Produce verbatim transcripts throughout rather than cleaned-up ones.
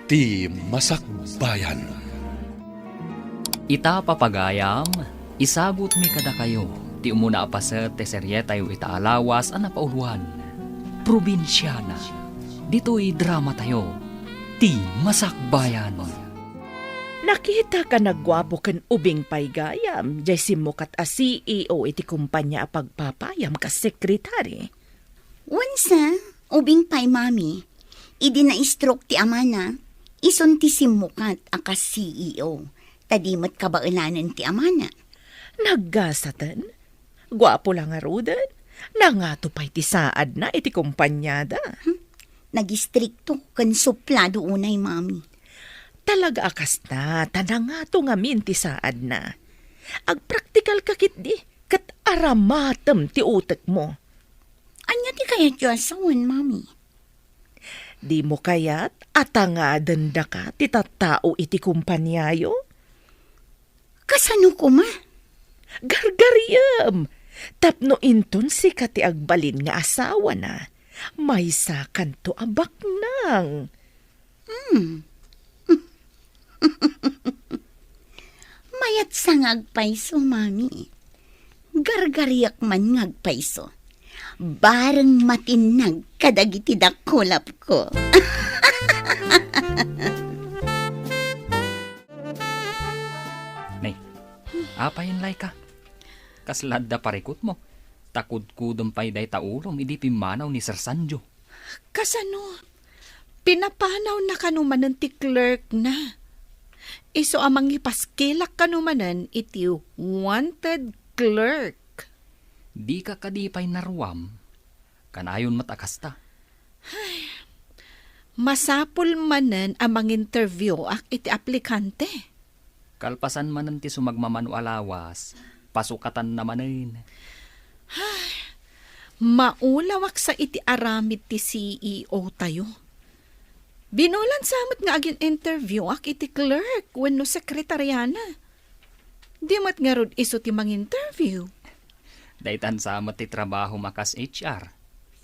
Ti Masakbayan. Ita, papagayam, isagutmi kadakayo ti umuna a paset ti serietayo ita a lawas a napauluan, Probinsiana. Ditoy dramatayo, Ti Masakbayan. Nakita ka nagguapo ken ubing pay gayam, jay simmukat a C E O iti kumpanya a pagpapayam kas sekretary. Wensa, ubing pay, Mami. Idi na-stroke ti amana, isun ti simmukat a kas C E O, ta di met kabaelanen ti amana. Naggasaten? Guapo la ngaruden? Nangato pay ti saadna iti kompaniada? Hmm? Nagistrikto ken suplado unay, Mami. Talaga a kasta, ta nangato ngamin ti saadna. Agpraktikal ka ketdi, ket aramatem ti utekmo. Ania ti kayatyo a sawen, Mami? Dimo kayat a tangaden daka ti tattao iti kompaniayo? Kasano koma? Gargariem! Tapno inton sika ti agbalin nga asawana, maysakanto a baknang. Hmm. Mayatsa nga agpayso, Mami. Gargariak man nga agpayso. Bareng matinnag kadagiti dakulapko. Nay, apay inlay ka? Kasla adda parikutmo, ta kudkudem pay dayta ulom idi pimmanaw ni Sir Sanjo. Kasano? Pinapanawna kano manen ti clerk na. Isu a mangipaskilak kano manen iti wanted clerk. Dika kadi pay naruam? Kanayon met a kasta. Ay, masapul manen a manginterview ak iti aplikante. Kalpasan manen ti sumagmamano a lawas, pasukatanna manen. Ay, maulawak sa iti aramid ti C E O tayo. Binulan sa met nga agin-interview ak iti clerk wenno sekretariana. Di met ngarud isu ti manginterview. Daytan sa met ti trabaho makas H R.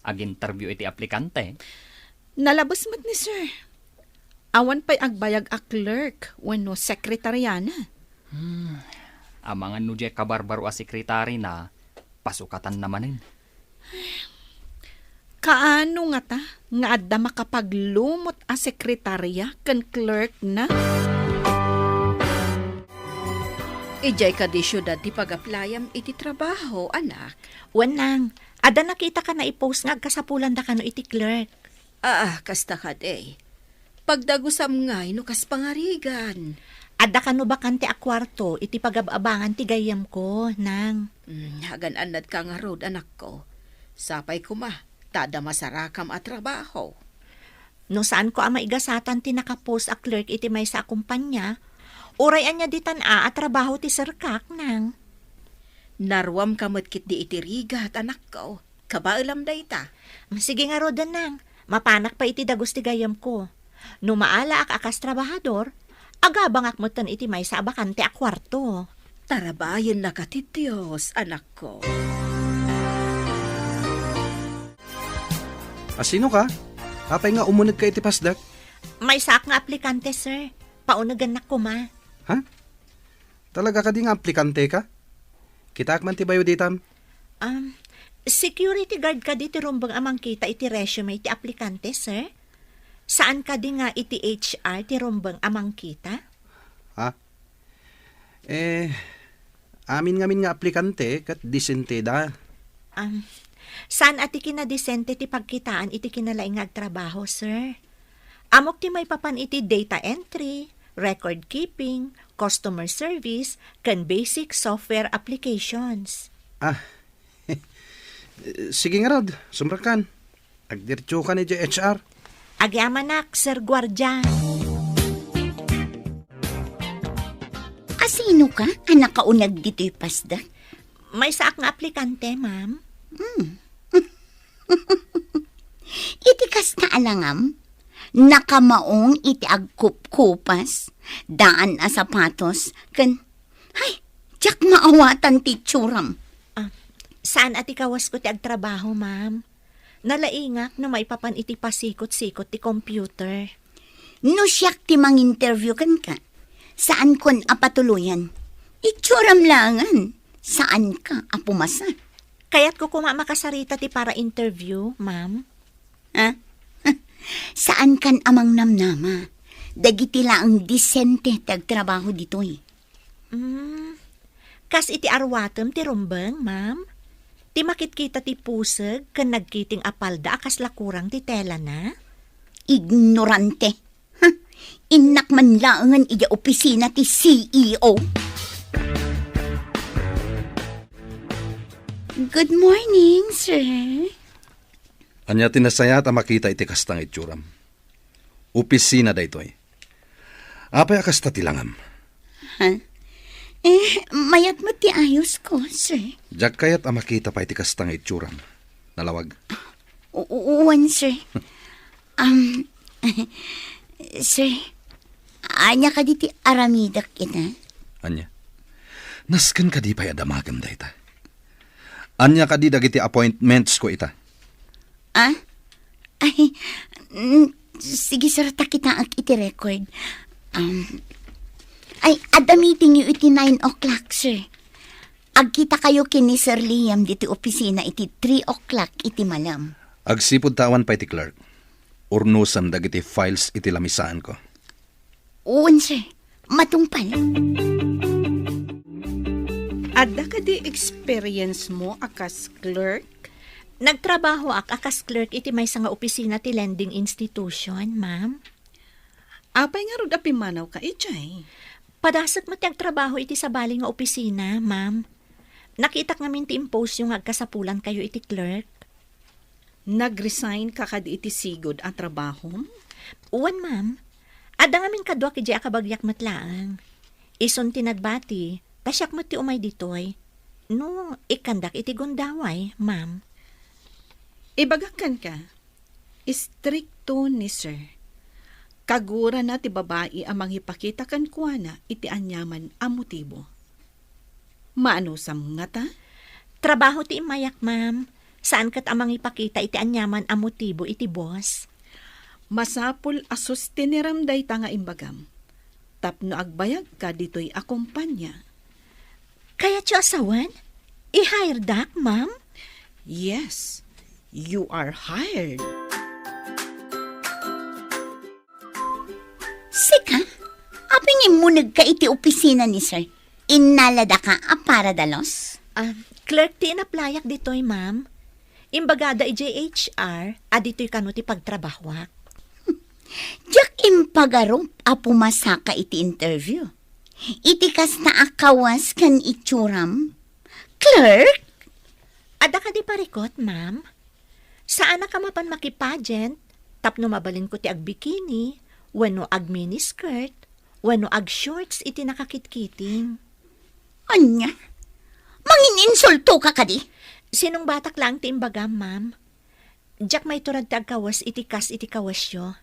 Aginterview iti aplikante. Nalabes met ni sir. Awan pay agbayag a clerk wenno sekretariana. Hmm. Amangan no diay kabarbaro a sekretarina, pasukatanna manen. Kaano ngata nga adda makapaglumot a sekretaria ken clerk na? Idiay kadi siudad ti pag-applyam iti trabaho, anak? Wen, nang, adda nakitaka nga i-post nga agkasapulandakano iti clerk. Ah, kasta kadi. Pagdagusam ngay no kas pangarigan. Adda kano bakante a kuarto iti pagab-abangan ti gayyemko, nang? Mm, agan-annadka ngarud, anakko. Sapay koma, ta adda masarakam a trabaho. No saanko a maigasatan ti nakapost a clerk iti maysa a kumpanya, uray ania ditan a, a trabaho ti serkak, nang? Naruamka met ketdi iti rigat, anakko. Kabaelam dayta. Sige ngaruden, nang. Mapanak pay iti dagus ti gayyemko. No maalaak a kas trabahador, agabangak metten iti maysa a bakante a kuarto. Tarabayennaka ti Dios, anakko. A, sinoka? Apay nga umunegka iti pasdek? Maysaak nga aplikante, sir. Paunegennak koma. Ha? Talaga kadi nga aplikanteka? Kitaak man ti bayo ditam. Um, security guard kadi ti rumbeng a mangkita iti resume ti aplikante, sir? Saan kadi nga iti H R ti rumbeng a mangkita? Ha? Eh, amin ngamin nga aplikante ket disenteda. Um, saan a ti kinadisente ti pagkitaan iti kinalaing nga agtrabaho, sir? Ammok ti maipapan iti data entry, record keeping, customer service, ken basic software applications. Ah, sige ngarud, sumrekkan. Agdiretsokan idiay H R. Agyamanak, Sir Guardia. A, sinoka a nakauneg ditoy pasdek? Maysaak nga aplikante, ma'am. Hmm. Iti kasta a langam, nakamaong iti agkupkupas, daan a sapatos, ken, hay, diak maawatan ti itsuram. Ah, saan a ti kawasko ti agtrabaho, ma'am? Nalaingak no maipapan iti pasikot-sikot ti computer. No siak ti manginterview kenka, saankon a patuloyan. Itsuram laengen, saanka a pumasa. Kayatko koma a makasarita ti para interview, ma'am. Ha? Saankan a mangnamnama. Dagiti laeng disente ti agtrabaho ditoy. Mm. Kas iti arwatem ti rumbeng, ma'am? Ti makitkita ti puseg ken nagkiting a palda a kasla kurang ti telana? Ignorante. Huh. Innak man laengen idiay opisina ti C E O. Good morning, sir. Ania ti nasayaat a makita iti kasta nga itsuram? Opisina daytoy. Apay a kasta ti langam? Ha? Eh, mayat met ti ayosko, sir. Diak kayat a makita pay ti kasta nga itsuram. Nalawag. U-, u-, uwan, sir. Um, sir, ania kadi ti aramidek ita? Ania? Nasken kadi pay a damagem dayta? Ania kadi dagiti appointments ko ita? Ah? Ay, mm, sige, sir, ta kitaek iti record. Um, ay, adda meeting yo iti nine o'clock, sir. Agkita kayo ken ni Sir Liam ditoy opisina iti three o'clock iti malem. Agsipud ta awan pay ti clerk, urnosem dagiti files iti lamisaanko. Wen, sir. Matungpal. Adda kadi experience mo a kas clerk? Nagtrabahoak a kas clerk iti maysa nga opisina ti lending institution, ma'am. Apay ngarud a pimmanawka idiay? Padasek met ti agtrabaho iti sabali nga opisina, ma'am. Nakitak ngamin ti impost yo nga agkasapulankayo iti clerk. Nag-resign ka kadi iti sigud a trabahom? Wen, ma'am. Adda ngamin kaduak idiay a kabagiak met laeng. Isun ti nagbati, ta siak met ti umay ditoy. No, ikkandak iti gundaway, ma'am. Ibagak kenka, istrikto ni sir. Kagurana ti babai a mangipakita kenkuana iti aniaman a motibo. Maanusam ngata? Trabaho ti immayak, ma'am. Saan ket a mangipakita iti aniaman a motibo iti boss. Masapul a sustinerem dayta nga imbagam. Tapno agbayagka ditoy a kompania. Kayatyo a sawen? I-hiredak, ma'am? Yes, you are hired. Sika? Apay nga immunegka iti opisina ni sir? Innaladaka a para dalos? Ah, clerk ti inaplayak ditoy, ma'am. Imbagada idiay H R a ditoy kano ti pagtrabahoak. Diak impagarup a pumasaka iti interview. Iti kasta a kawes ken itsuram? Clerk? Adda kadi parikut, ma'am? Saanak a mapan makipageant tapno mabalinko ti agbikini, wenno agminiskirt, wenno agshorts iti nakakitkiting. Ania? Mangininsultoka kadi? Sinungbatak laeng ti imbagam, ma'am. Diak maiturag ti agkawes iti kas iti kawesyo.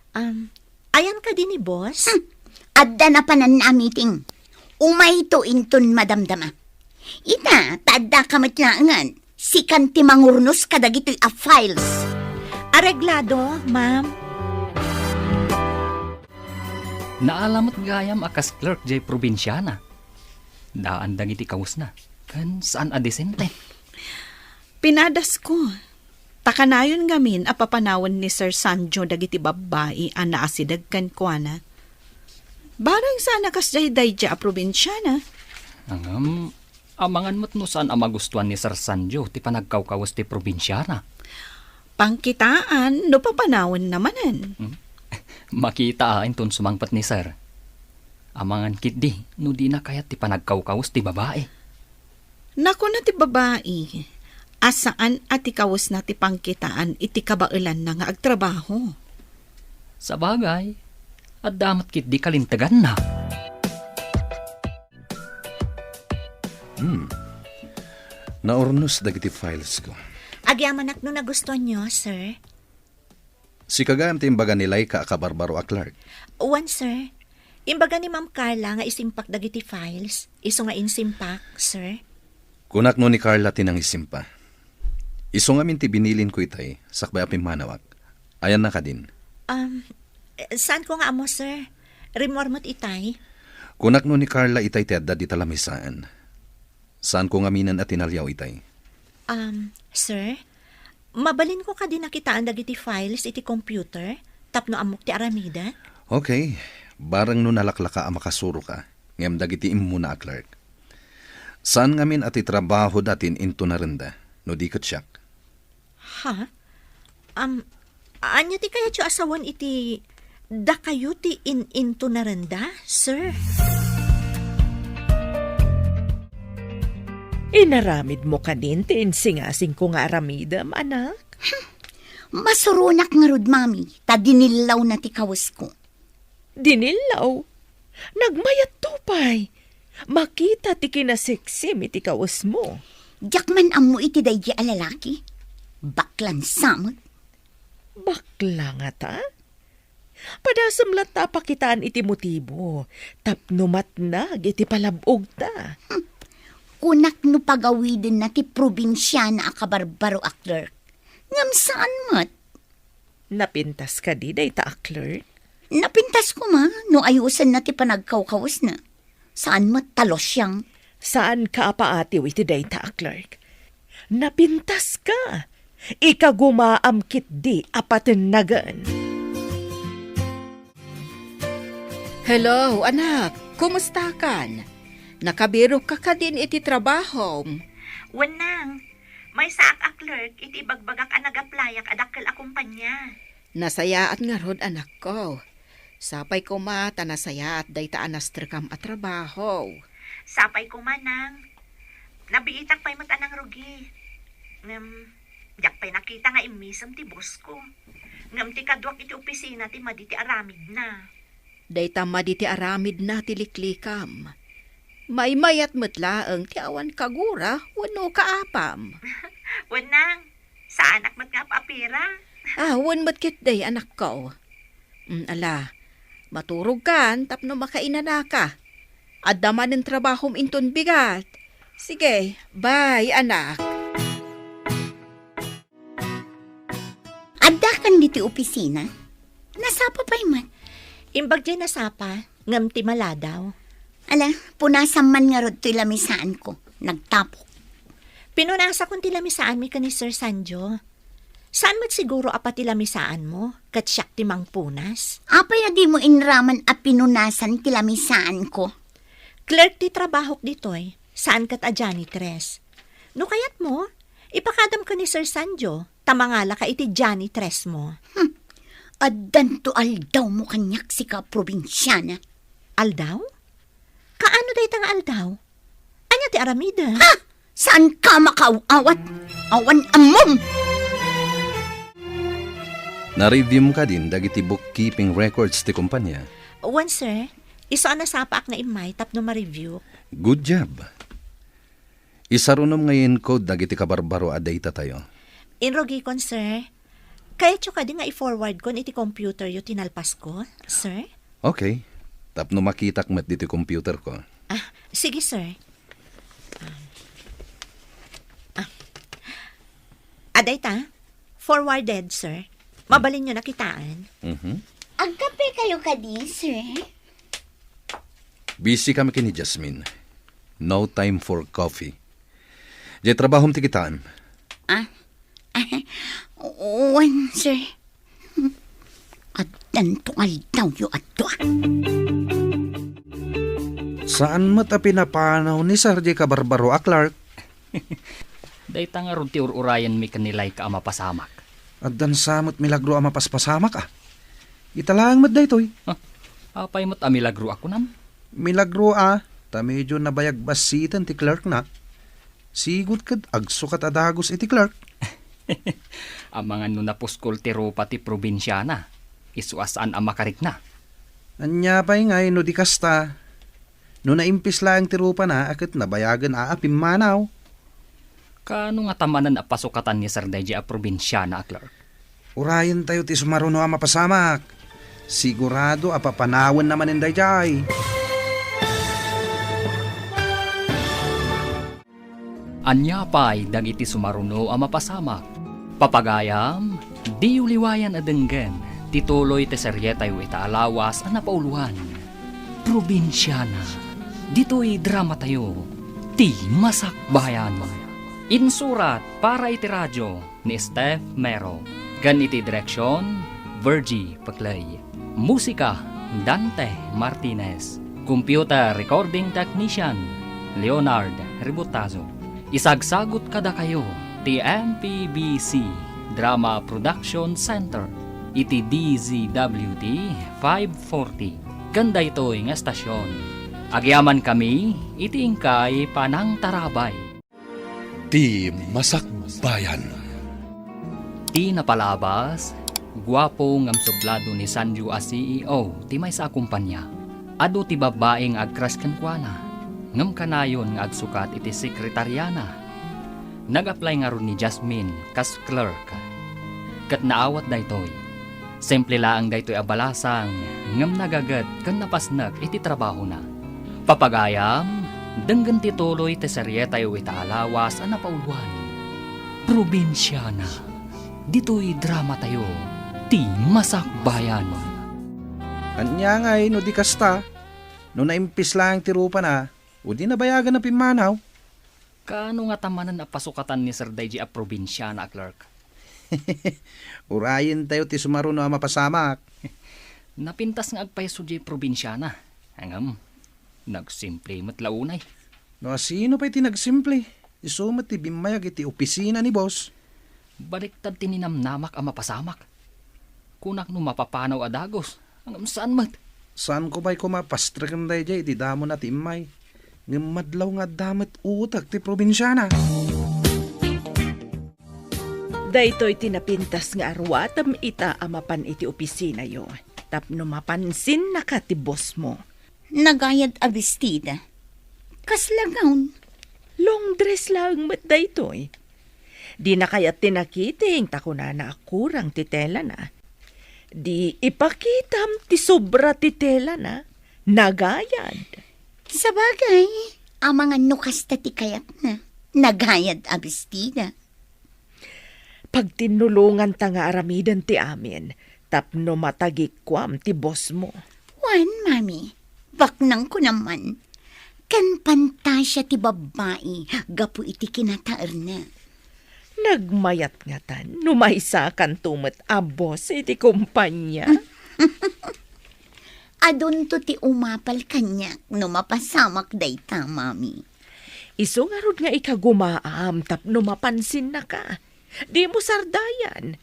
Um, ayan kadi ni boss? Hmm. Adda napanan a meeting. Umayto inton madamdama. Ita, ta addaka met laengen. Sikan ti mangurnos kadagitoy a files. Areglado, ma'am. Naala met gayam a kas clerk jay probinsiana. Daan dagiti kawesna, ken saan a disente. Pinadasko. Ta kanayon ngamin a papanawen ni Sir Sanjo dagiti babbai a naasideg kenkuana. Barang saan a kasdiay daydiay a probinsiana. Ngem, amangan met no saan a magustuan ni Sir Sanjo ti panagkawkawes ti probinsiana. Pangkitaan no papanawenna manen. Hmm? Makita a inton sumangpet ni Sir. Amangan ketdi no dina kayat ti panagkawkawes ti babai. Nakuna ti babai a saan a ti kawesna ti pangkitaan iti kabaelanna nga agtrabaho. Sabagay, adda met ketdi kalinteganna. Hmm. Naurnos dagiti files ko. Agyamanak no nagustuanyo, sir. Sika gayam ti imbaga ni Laika a kabarbaro a clerk? Wen, sir. Imbaga ni Ma'am Carla nga isimpak dagiti files, isu nga insimpak, sir. Kunak no ni Carla ti nangisimpa. Isu ngamin ti binilinko itay, sakbay a pimmanawak. Ayanna kadin? Um, Eh, saanko nga ammo, sir. Rimmuar met itay. Kunak no ni Carla itay ti adda dita lamisaan. Saanko ngaminen a tinaliaw itay. Um, sir, mabalinko kadi a kitaan dagiti files iti computer tapno ammok ti aramiden? Okay, bareng no nalaklaka a makasuroka, ngem dagiti immuna a clerk. Saan ngamin a ti trabahoda ti in-intunarenda, no di ket siak? Ha? Am, ania ti kayatyo a sawen iti dakayo ti in-intunarenda, sir? Inaramidmo kadin ti insingasingko nga aramidem, anak? Masuronak ngarud, Mami, ta dinillawna ti kawesko. Dinillaw? Nagmayatto pay. Makita ti kinaseksim iti kawesmo. Diak man ammo iti daydi a lalaki. Baklan sa met. Bakla ngata? Padasem latta a pakitaan iti motibo tapno matnag iti palab-ogta. Hmm. Kunak no pagawidenna ti probinsiana a kabarbaro a clerk. Ngem saan met. Napintas kadi dayta a clerk? Napintas koma no ayusenna ti panagkawkawesna. Saan met ta losiang. Saanka a paatiw iti dayta a clerk. Napintaska. Ikagumaam ketdi a patennagen. Hello, anak. Kumustakan? Nakabirokka kadin iti trabahom? Wen, nang. Maysaak a clerk iti ibagbagak a nag-applyak a dakkel a kompania. Nasayaat ngarud, anakko. Sapay koma ta nasayaat dayta a nastrekam a trabaho. Sapay koma, nang. Nabiitak pay met a nangrugi. Ngem, diak pay nakita nga immisem ti boss ko. Ngem ti kaduak iti opisina ti madi ti aramidna. Dayta madi ti aramidna ti liklikam. Maymayat met laeng ti awan kagura wenno kaapam. Wen, nang, saanak met nga apapira. Ah, wen met ketdi, anakko. Mm, ala, maturogkan tapno makainanaka. Adda manen trabahom inton bigat. Sige, bye, anak. Addakan ditoy opisina? Nasapa pay man? Imbag diay nasapa, ngem ti maladaw. Ala, punasam man ngarud toy lamisaanko. Nagtapok. Pinunasakon ti lamisaanmi ken ni Sir Sanjo. Saan met siguro a pati lamisaanmo, ket siak ti mangpunas? Apay a dimo inraman a pinunasan ti lamisaanko? Clerk ti trabahok ditoy, saan ket a janitress. No kayatmo, ipakadam ken ni Sir Sanjo, ta mangalaka iti janitressmo. Hmm. Addanto aldawmo kaniak, sika a probinsiana. Aldaw? Kaano dayta nga aldaw? Ania ti aramidem? Ha? Saanka makaaw-awat? Awan ammom! Na-review mo kadin dagiti bookkeeping records ti kompania? Wen, sir. Isu a nasapaak nga immay tapno ma-review. Good job. Isarunom nga i-encode dagiti kabarbaro a data tayo. Inrugikon, sir. Kayatyo kadi nga i-forwardkon iti computeryo ti nalpasko, sir? Okay. Tapno makitak met ditoy computerko. Ah, sige, sir. Ah. Adayta, forwarded, sir. Mabalinyo na kitaan. Mhm. Agkape kayo kadi, sir? Busy kami ken ni Jasmine. No time for coffee. Diay trabahom ti kitaan. Ah? Wen, sir. Addanto nga aldawyo a dua. Saan met a pinapanaw ni Sir diay kabarbaro a clerk? Dayta ngarud ti ur-urayenmi ken ni Laika a mapasamak. Addan sa met milagro a mapaspasamak, a. Ita laeng met daytoy. Ah, apay met a milagro a kunam? Milagro a, ta medyo nabayag bassiten ti clerkna. Sigud ket agsukat a dagus iti clerk. Amangan no napuskol ti rupa ti probinsiana, isu a saan a makarikna. Ania pay ngay no di kasta? No naimpis laeng ti rupana a ket nabayagen a, a pimmanaw. Kaano ngata manen a pasukatan ni Sir daydiay a probinsiana a clerk? Urayentayo ti sumaruno a mapasamak. Sigurado a papanawenna manen daydiay. Ania pay dagiti sumaruno a mapasamak? Papagayam, diyo liwayan a denggen Ti tuloy ti serietayo ita a lawas a napauluan, Probinsiana. Ditoy dramatayo, Ti Masakbayan. Insurat para iti radio ni Steph Mero, ken iti direksion, Virgie Peclay. Musika, Dante Martinez. Computer recording technician, Leonard Ributazo. Isagsagut kadakayo ti M P B C Drama Production Center iti D Z W T five forty. Ken daytoy nga estasion, agyamankami iti inkay panangtarabay. Ti Masakbayan. Ti napalabas, guapo ngem sublado ni Sanju a C E O ti maysa a kompania. Adu ti babbai nga agcrush kenkuana, ngem kanayon nga agsukat iti sekretariana. Nag-apply ngarud ni Jasmine kas clerk. Ket naawat daytoy. Simple laeng daytoy a balasang, ngem nagaget ken napasnek iti trabahona. Papagayam, denggen ti tuloy ti serietayo ita a lawas a napauluan, Probinsiana. Ditoy dramatayo, Ti Masakbayan. Ania ngay no di kasta? No naimpis laeng ti rupana, o di nabayagan a pimmanaw? Kaano ngata manen a pasukatan ni Sir daydi a probinsiana a clerk? Urayentayo ti sumaruno a mapasamak. Napintas nga agpayso diay probinsiana. Ngem, nagsimple met la unay. No asino pay ti nagsimple? Isu met ti bimmayag iti opisina ni boss. Baliktad ti ninamnamak a mapasamak. Kunak no mapapanaw a dagus, ngem saan met. Saanko pay koma pastreken daydiay iti damona ti immay. Ngem madlaw nga adda met utek ti probinsiana. Daytoy ti napintas nga aruatem ita a mapan iti opisinayo, tapno mapansinnaka ti bossmo. Nagayad a bestida. Kasla gown? Long dress laeng met daytoy. Dina kayat ti nakiting ta kunana a kurang ti telana. Di ipakitam ti sobra ti telana. Nagayad. Sabagay, amangan no kasta ti kayatna. Nagayad a bestida. Pagtinnulonganta nga aramiden ti amin tapno matagikuam ti bossmo. Wen, Mami, baknangko naman. Ken pantasia ti babbai gapu iti kinataerna. Nagmayat ngatan no maysakanto met a boss iti kompania. Adunto ti umapal kaniak no mapasamak dayta, Mami. Isu ngarud nga ikagumaam tapno mapansinnaka. Dimo sardayan.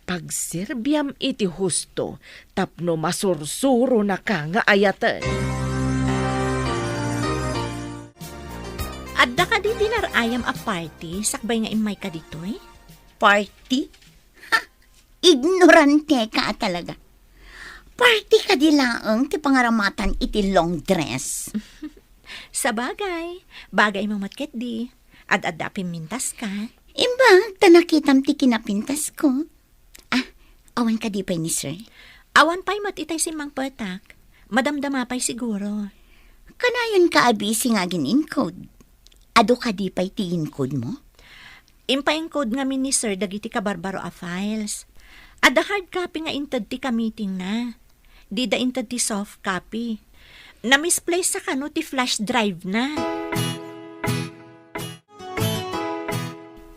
Pagserbiam iti husto tapno masursuronaka nga ayaten. Adda kadi dinar-ayam a party sakbay nga immayka ditoy? Party? Ha! Ignoranteka a talaga. Party kadi laeng ti pangaramatan iti long dress? Sabagay, bagaymo met ketdi. Ad-adda a pimmintaska. Imbag ta nakitam ti kinapintasko. Ah, awan kadi pay ni sir? Awan pay met itay simmangpetak. Madamdama pay siguro. Kanayon ka a busy nga agin-encode. Adu kadi pay ti encode mo? Impa-encode ngamin ni sir dagiti kabarbaro a files. Adda hard copy nga inted ti kamitingna. Dida inted ti soft copy. Na-misplace a kano ti flash drive na.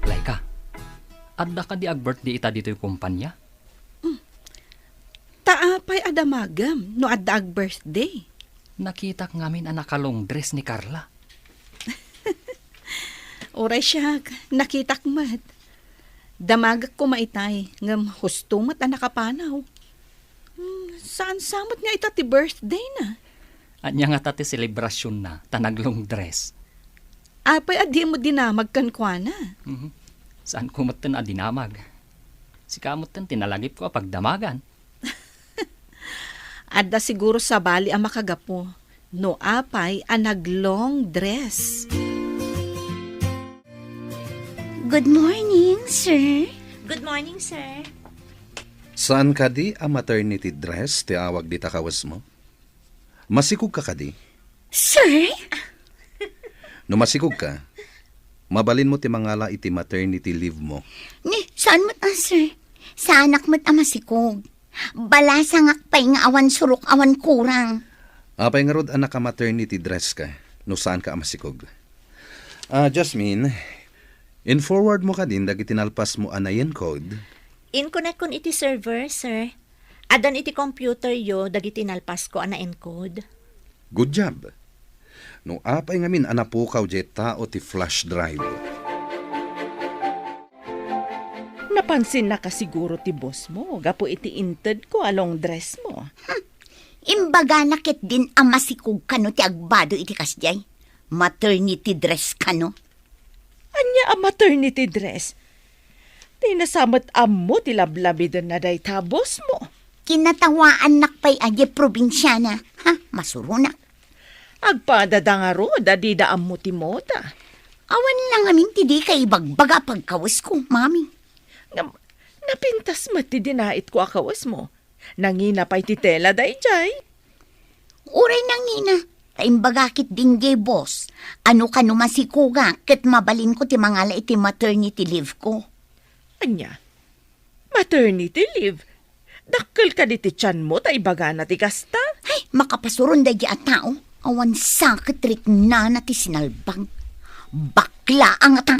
Laika, adda kadi ag-birthday ita ditoy kompania? Hmm. Ta apay a damagem no adda ag-birthday? Nakitak ngamin a naka-long dress ni Carla. Uray siak, nakitak met. Damagek koma itay, ngem husto met a nakapanaw. Hmm, saan sa met nga ita ti birthday na? Ania ngata ti selebrasyon na, ta nag-long dress? Apay a dimo dinamag kenkuana? Mhm. Saan ko metten a dinamag? Sika metten ti nalagipko a pagdamagan. Adda siguro sabali a makagapu no apay a nag-long dress. Good morning, sir. Good morning, sir. Saan kadi a maternity dress ti awag dita kawesmo? Masikog ka kadi? Sir? No masikog ka, mabalinmo ti mangala iti maternity leave mo. Ni, saan met a, sir? Saanak met a masikog. Balasangak pay nga awan surok, awan kurang. Apay ngarud a naka-maternity dress ka, no saanka a masikog? Ah, Jasmine, in-forward mo kadin dagiti nalpasmo a na-encode? Inkonekkon iti server, sir. Addan iti computer yo dagiti nalpasko a na-encode. Good job. No apay ngamin a napukaw diay tao ti flash drive? Napansinnaka siguro ti boss mo gapu iti intedko a long dress mo. Hmm. Imbagana ketdin a masikog kano ti agbado iti kasdiay. Maternity dress kano. Ania a maternity dress? Dina sa met ammo ti lablamidenna dayta a boss mo. Kinatawaannak pay a diay probinsiana. Ha, masuronak. Agpadada ngarud a dida ammo ti moda. Awan la ngamin ti dika ibagbaga a pagkawesko, Mami. Ngem, napintas met ti dinaitko a kawesmo. Nangina pay ti tela daydiay. Uray nangina, ta imbagak ketdin diay boss, a no kano masikogak ket mabalinko ti mangala iti maternity leave ko. Ania? Maternity leave? Dakkel kadi ti tianmo ta ibagana ti kasta? Ay, makapasuron daydiay a tao. Awan sa ket riknana ti sinalbag. Bakla a ngata!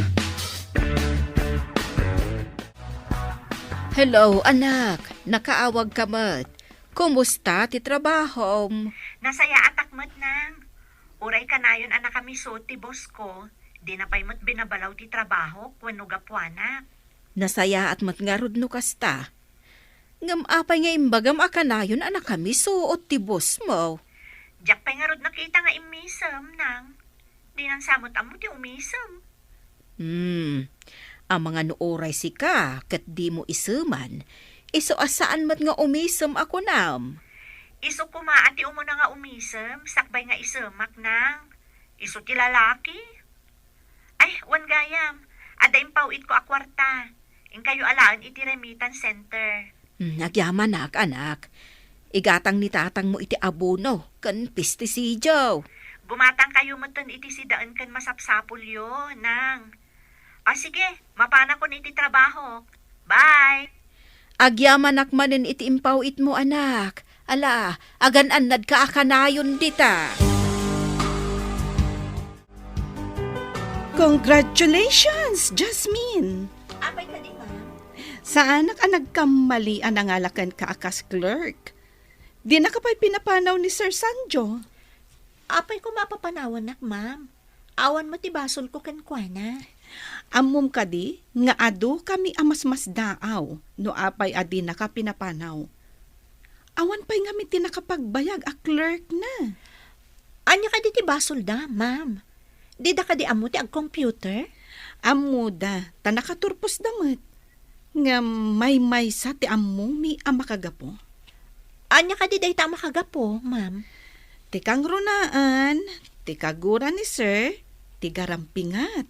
Hello, anak. Nakaawagka met. Kumusta ti trabahom? Nasayaatak met, Nang. Uray kanayon a nakamiso ti boss ko, dina pay met binabalaw ti trabahok wenno gapuanak. Nasayaat met ngarud no kasta. Ngem apay nga imbagam a kanayon a nakamiso ti boss mo? Diak pay ngarud nakita nga immisem, Nang. Dinan sa met ammo ti umisem. Hmm. Amangan no uray sika ket dimo iseman, isu a saan met nga umisem a kunam. Isu koma a ti umuna nga umisem, sakbay nga isemak, Nang. Isu ti lalaki. Ay, wen gayam, adda impaw-itko a kuarta. Inkayo alaen iti remittance center. Hmm, agyamanak, anak. Igatang ni tatangmo iti abono ken pestisidio. Gumatangkayo metten iti sidaen ken masapsapulyo, Nang. O sige, mapanakon iti trabahok. Bye! Agyamanak manen iti impaw-itmo, anak. Ala, agan-annadka a kanayon dita. Congratulations, Jasmine! Apay kadi, ma'am? Saanak a nagkammali a nangala kenka a kas clerk. Dinaka pay pinapanaw ni Sir Sanjo. Apay koma a papanawannak, ma'am? Awan met ti basolko kenkuana. Ammom kadi nga adu kami a masmasdaaw no apay a dinaka pinapanaw. Awan pay ngamin ti nakapagbayag a clerk na. Ania kadi ti basolda, ma'am? Dida kadi ammo ti agcomputer? Ammoda, ta nakaturposda met. Ngem maymaysa ti ammomi a makagapu. Ania kadi dayta a makagapu, ma'am? Ti kangrunaan, ti kagura ni sir, ti garampingat.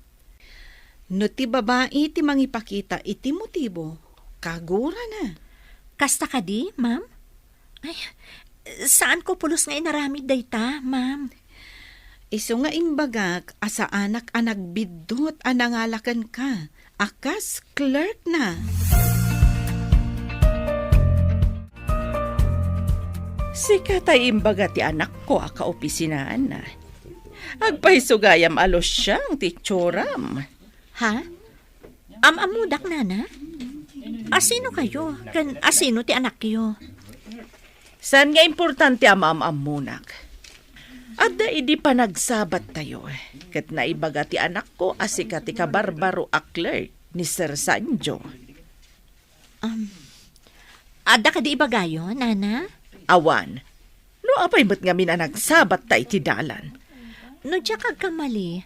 No ti babai ti mangipakita iti motibo, kagurana. Kasta kadi, ma'am? Ay, saanko pulos nga inaramid dayta, ma'am. Isu nga imbagak a saanak a nagbiddut a nangala kenka a kas clerk na. Sika tay imbaga ti anakko a kaopisinaan. Agpayso gayam a lusiang ti itsuram. Ha? Am-ammodak, nana? Asino kayo? Ken asino ti anakyo? Saan nga importante a maam-ammonak? Adda idi panagsabattayo, ket naibaga ti anakko a sika ti kabarbaro a clerk ni Sir Sanjo. Um, adda kadi ibagayo, nana? Awan. No apay met ngamin a nagsabatta iti dalan? No diak agkamali,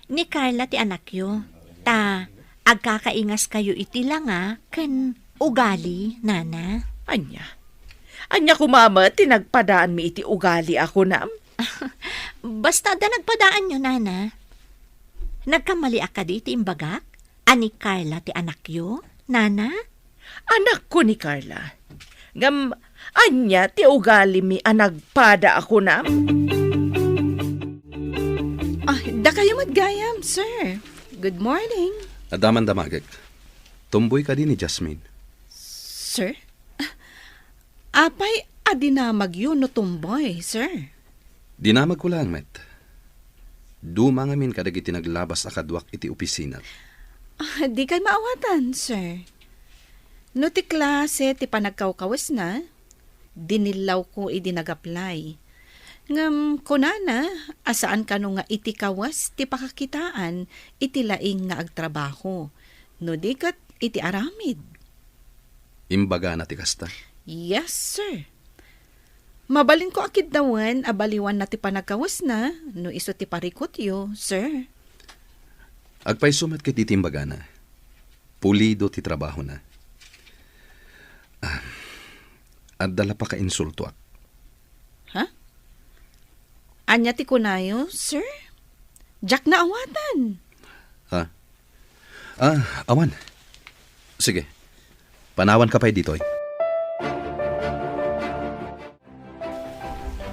ni Carla ti anakyo, ta agkakaingaskayo iti langa ken ugali, nana. Ania? Ania koma met ti nagpadaanmi iti ugali a kunam? Basta adda nagpadaanyo, nana. Nagkamaliak kadi iti imbagak? A ni Carla ti anakyo, nana? Anakko ni Carla. Ngem, ania ti ugalimi a nagpada a kunam? Ah, dakayo met gayam, sir. Good morning. Adda man damagek. Tumboy kadi ni Jasmine? Sir? Ah, Apay a dinamagyo no tomboy, sir? Dinamagko laeng met. Duma ngamin kadagiti naglabas a kaduak iti opisina. Ah, dikay maawatan, sir. No ti klase ti panagkawkawesna, dinillawko idi nag-apply. Ngem kunana a saan kano nga iti kawes ti pakakitaan iti laing nga agtrabaho, no di ket iti aramid. Imbagana ti kasta? Yes, sir. Mabalinko a kiddawen a baliwanna ti panagkawesna no isu ti parikutyo, sir. Agpayso met ket iti imbagana. Pulido ti trabahona. Ah, adda la pakainsultoak. Ha? Ania ti kunayo, sir? Diak naawatan. Ha? Ah, awan. Sige. Panawanka pay ditoy.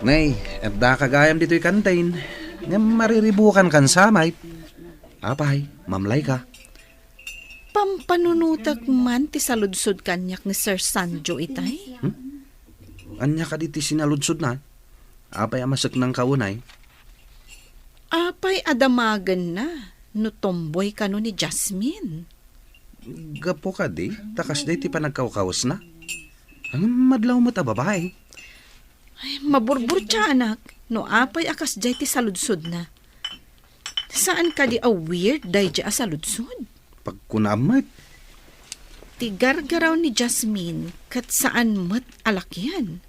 Nay, addaka gayam ditoy kantin. Ngem mariribukan kan samay. Apay, mamlay ka. Pampanunotek man ti saludsod kaniak ni Sir Sanjo itay? Hmm? Ania kadi ti sinaludsodna? Apay a maseknangka unay? Apay a damagenna no tomboy kano ni Jasmine? Gapu kadi, ta kasdiay ti panagkawkawesna. Ngem madlaw met a babai. Ay, maburburtiaanak no apay a kasdiay ti saludsodna. Saan kadi a weird daydiay a saludsod? Pagkunaam met. Ti gargaraw ni Jasmine ket saan met a lakian.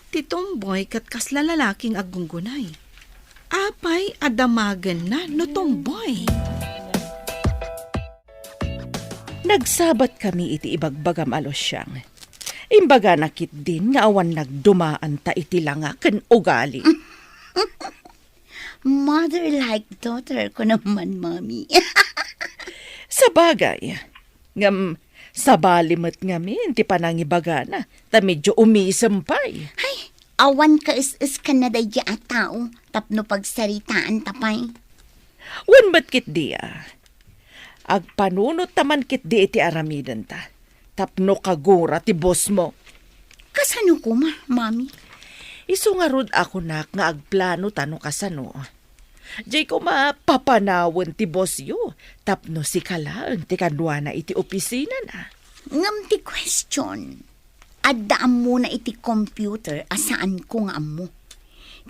Ti tomboy ket kasla lalaki nga aggunggunay. Apay a damagenna no tomboy? Nagsabat kami iti ibagbagam a Luciang. Imbagana ketdin nga awan nagdumaanta iti langa ken ugali. Mother like daughter ko naman, Mami. Sabagay, ngem sabali met ngamin ti panangibagana, ta medyo umisem pay. Ay, awan kaes-eskanna daydiay a tao tapno pagsaritaanta pay. Wen met ketdi a. Agpanunotta man ketdi iti aramidenta. Tapno kagura ti bossmo. Kasano koma, Mami? Isu ngarud a kunak nga agplanota no kasano. Diay koma papanawen ti bossyo tapno sika laeng ti kaduana iti opisinana. Ngem ti question, adda ammona iti computer a saanko nga ammo.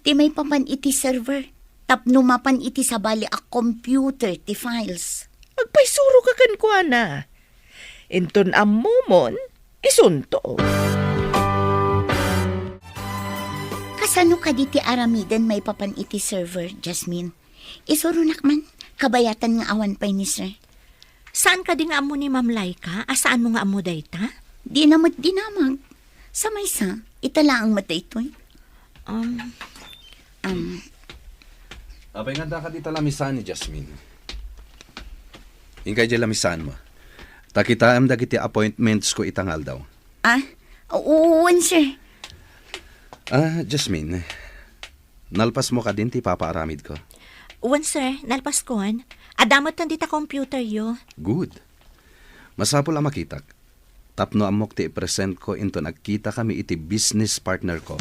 Ti maipapan iti server tapno mapan iti sabali a computer ti files. Agpaysuro ka kenkuana. Inton ammomon, isunto. Kasano kadi ti aramiden maipapan iti server, Jasmine? Isuronak man, kabayatan nga awan pay ni Sir. Saan kadi nga ammo ni Ma'am Laika a saanmo nga ammo dayta? Dina met dinamag. Sa maysa, ita laeng met daytoy. Um, Um, Apay nga adda kadi ta lamisan ni Jasmine? Inkay diay lamisanmo. Ta kitaem dagiti appointments ko ita nga aldaw. Ah, wen, sir. Ah, Jasmine, nalpasmo kadin ti ipapaaramidko? Wen, sir, nalpaskon. Adda metten dita computeryo. Good. Masapul a makitak. Tapno ammok ti ipresentko inton agkitakami iti business partnerko.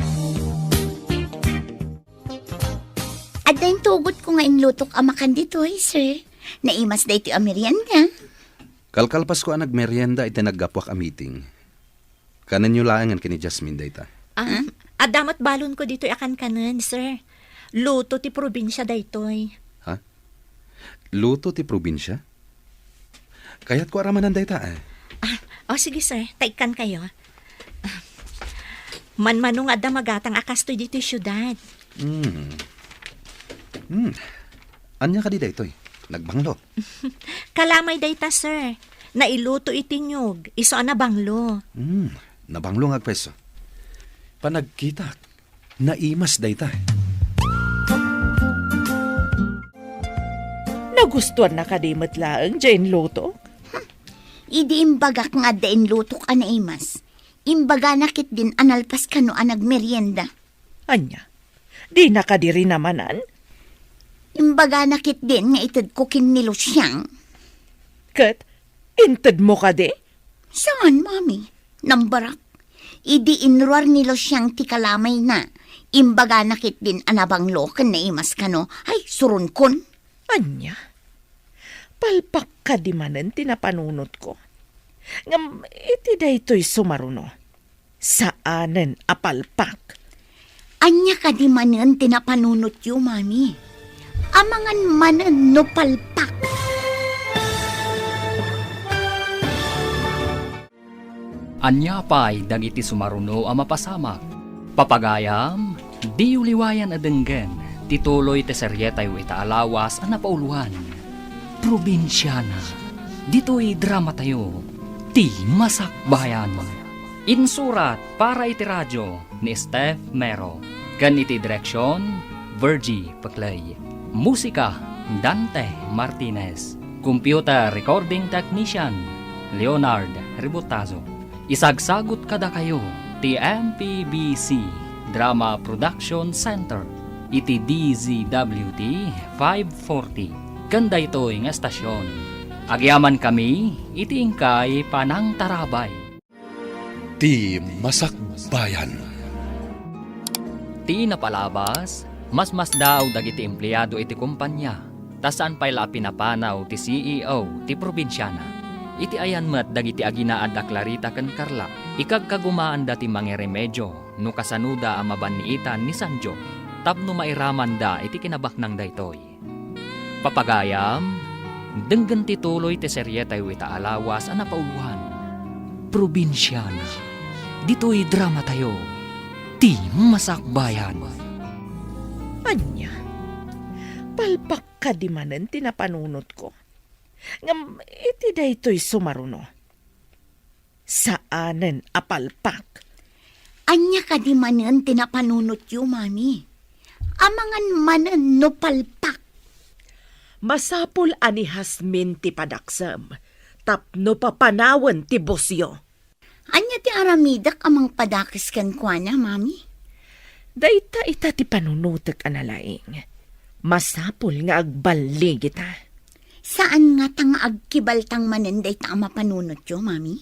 Adda intugotko nga inlutok a makan ditoy, sir. Naimas daytoy a merienda. Kalkalpasko a nagmerienda iti naggapuak a meeting. Kanenyo laengen ken ni Jasmine dayta. Ah, adda met balonko ditoy a kankanen, sir. Luto ti probinsia daytoy. Ha? Luto ti probinsia? Kayatko a ramanan dayta, eh. Ah, o sige, sir. Ta ikkankayo. Ah, manmano nga adda magatang a kastoy ditoy siudad. Hmm. Hmm. Ania kadi daytoy? Nagbanglo? Kalamay dayta, sir. Nailuto iti niyog, isu a nabanglo. Hmm. Nabanglo nga agpayso. Panagkitak. Naimas dayta. Nagustuanna kadi met laeng diay inlutok? Hmm. Idi imbagak nga adda inlutok a naimas, imbagana ketdin a nalpas kano a nagmerienda. Ania? Dina kadi rinamanan? Imbagana ketdin nga itedko ken ni Luciang. Ket intedmo kadi? Saan, Mami? Nambarak. Idi inruar ni Luciang ti kalamayna, imbagana ketdin a nabanglo ken naimas kano. Ay, suronkon! Ania? Palpak kadi manen ti napanunotko? Ngem iti daytoy sumaruno, saanen a palpak. Ania kadi manen ti napanunotyo, Mami? Amangan manen no palpak. Ania pay dagiti sumaruno a mapasamak? Papagayam, diyo liwayan a denggen ti tuloy ti serietayo ita a lawas a napauloan, Probinsiana. Ditoy dramatayo, Ti Masakbayan. Insurat para iti radio ni Steph Mero, ken iti direksion, Virgie Peclay. Musika, Dante Martinez. Computer recording technician, Leonard Ributazo. Isagsagut kadakayo ti M P B C Drama Production Center iti D Z W T five forty. Ken daytoy nga estasion, agyamankami iti inkay panangtarabay. Ti Masakbayan. Ti napalabas, masmasdaaw dagiti empleado iti kompania, ta saan pay la a pinapanaw ti C E O ti probinsiana. Iti ayan met dagiti aginaad a Clarita ken Carla, ikagkagumaanda ti mangiremedio no kasanoda a mabanniitan ni Sanjo tapno mairamanda iti kinabaknang daytoy. Papagayam, denggen ti tuloy ti serietayo ita a lawas a napauloan, Probinsiana. Ditoy dramatayo, Ti Masakbayan. Ania? Palpak kadi manen ti napanunotko? Ngem iti daytoy sumaruno, saanen a palpak. Ania kadi manen ti napanunotyo, Mami? Amangan manen no palpak. Masapul a ni Jasmine ti padaksem tapno papanawen ti busyo. Ania ti aramidek a mangpadakes kenkuana, Mami? Dayta ita ti panunotek a nalaing. Masapul nga agballigita. Saan ngata nga agkibaltang manen dayta a mapanunotyo, Mami?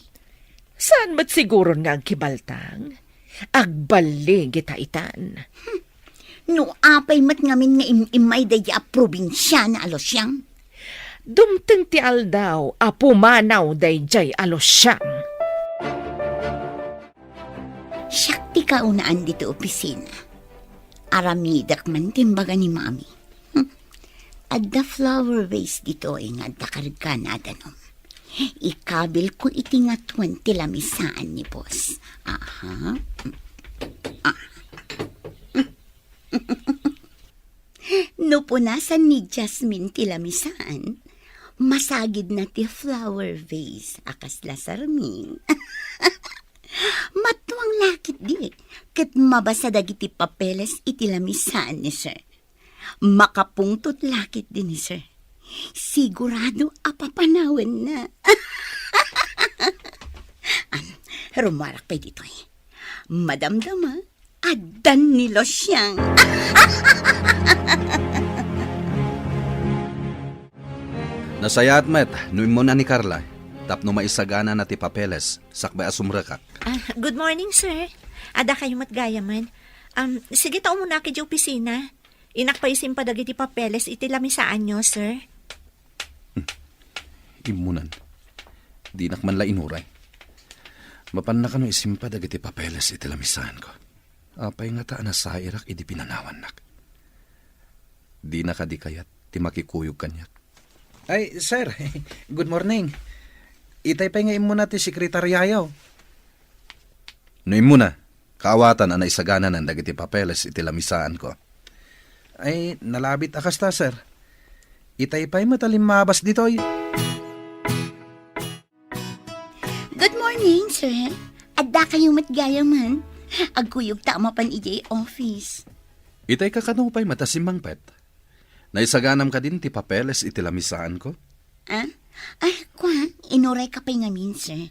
Saan met siguron nga agkibaltang? Agballigita itan. Hmm. No apay met ngamin nga im-immay daydi a probinsiana a Luciang? Dumteng ti aldaw a pumanaw daydiay a Luciang. Siak ti kaunaan ditoy opisina. Aramidek man ti imbaga ni Mami. Hmm. Adda flower vase ditoy nga adda kargana a danum. Ikabilko iti ngatuen ti lamisaan ni Boss. Aha. Ah. No punasan ni Jasmine ti lamisaan, masagidna ti flower vase a kasla sarming. Matuang la ketdi, ket mabasa dagiti papeles iti lamisaan ni Sir. Makapungtot la ketdi ni Sir. Sigurado a papanawenna. Am, rumuarak pay ditoy. Madamdama, addan ni Luciang. Nasayaat met no immuna ni Carla tapno maisaganana ti papeles sakbay a sumrekak. Ah, good morning, sir. Adda kayo met gayamen. Um, sige ta umunak idiay opisina. Innak pay isimpa dagiti papeles iti lamisaanyo, sir. Hmm. Immunan. Dinak man la inuray. Mapanna kano isimpa dagiti papeles iti lamisaanko? Apay ngata a nasairak idi pinanawannak? Dina kadi kayat ti makikuyog kaniak? Ay, sir. Good morning. Itay pay nga immuna ti sekretariayo. No immuna, kaawatan a naisagananan dagiti papeles iti lamisaanko. Ay, nalabit a kasta, sir. Itay pay met a limmabas ditoy. Good morning, sir. Adda kayo met gayamen. Agkuyog ta a mapan idiay office. Itay kakano pay met a simmangpet? Naisaganam kadin ti papeles iti lamisaanko? Ah? Ay, kua, inuray ka pay ngamin, sir.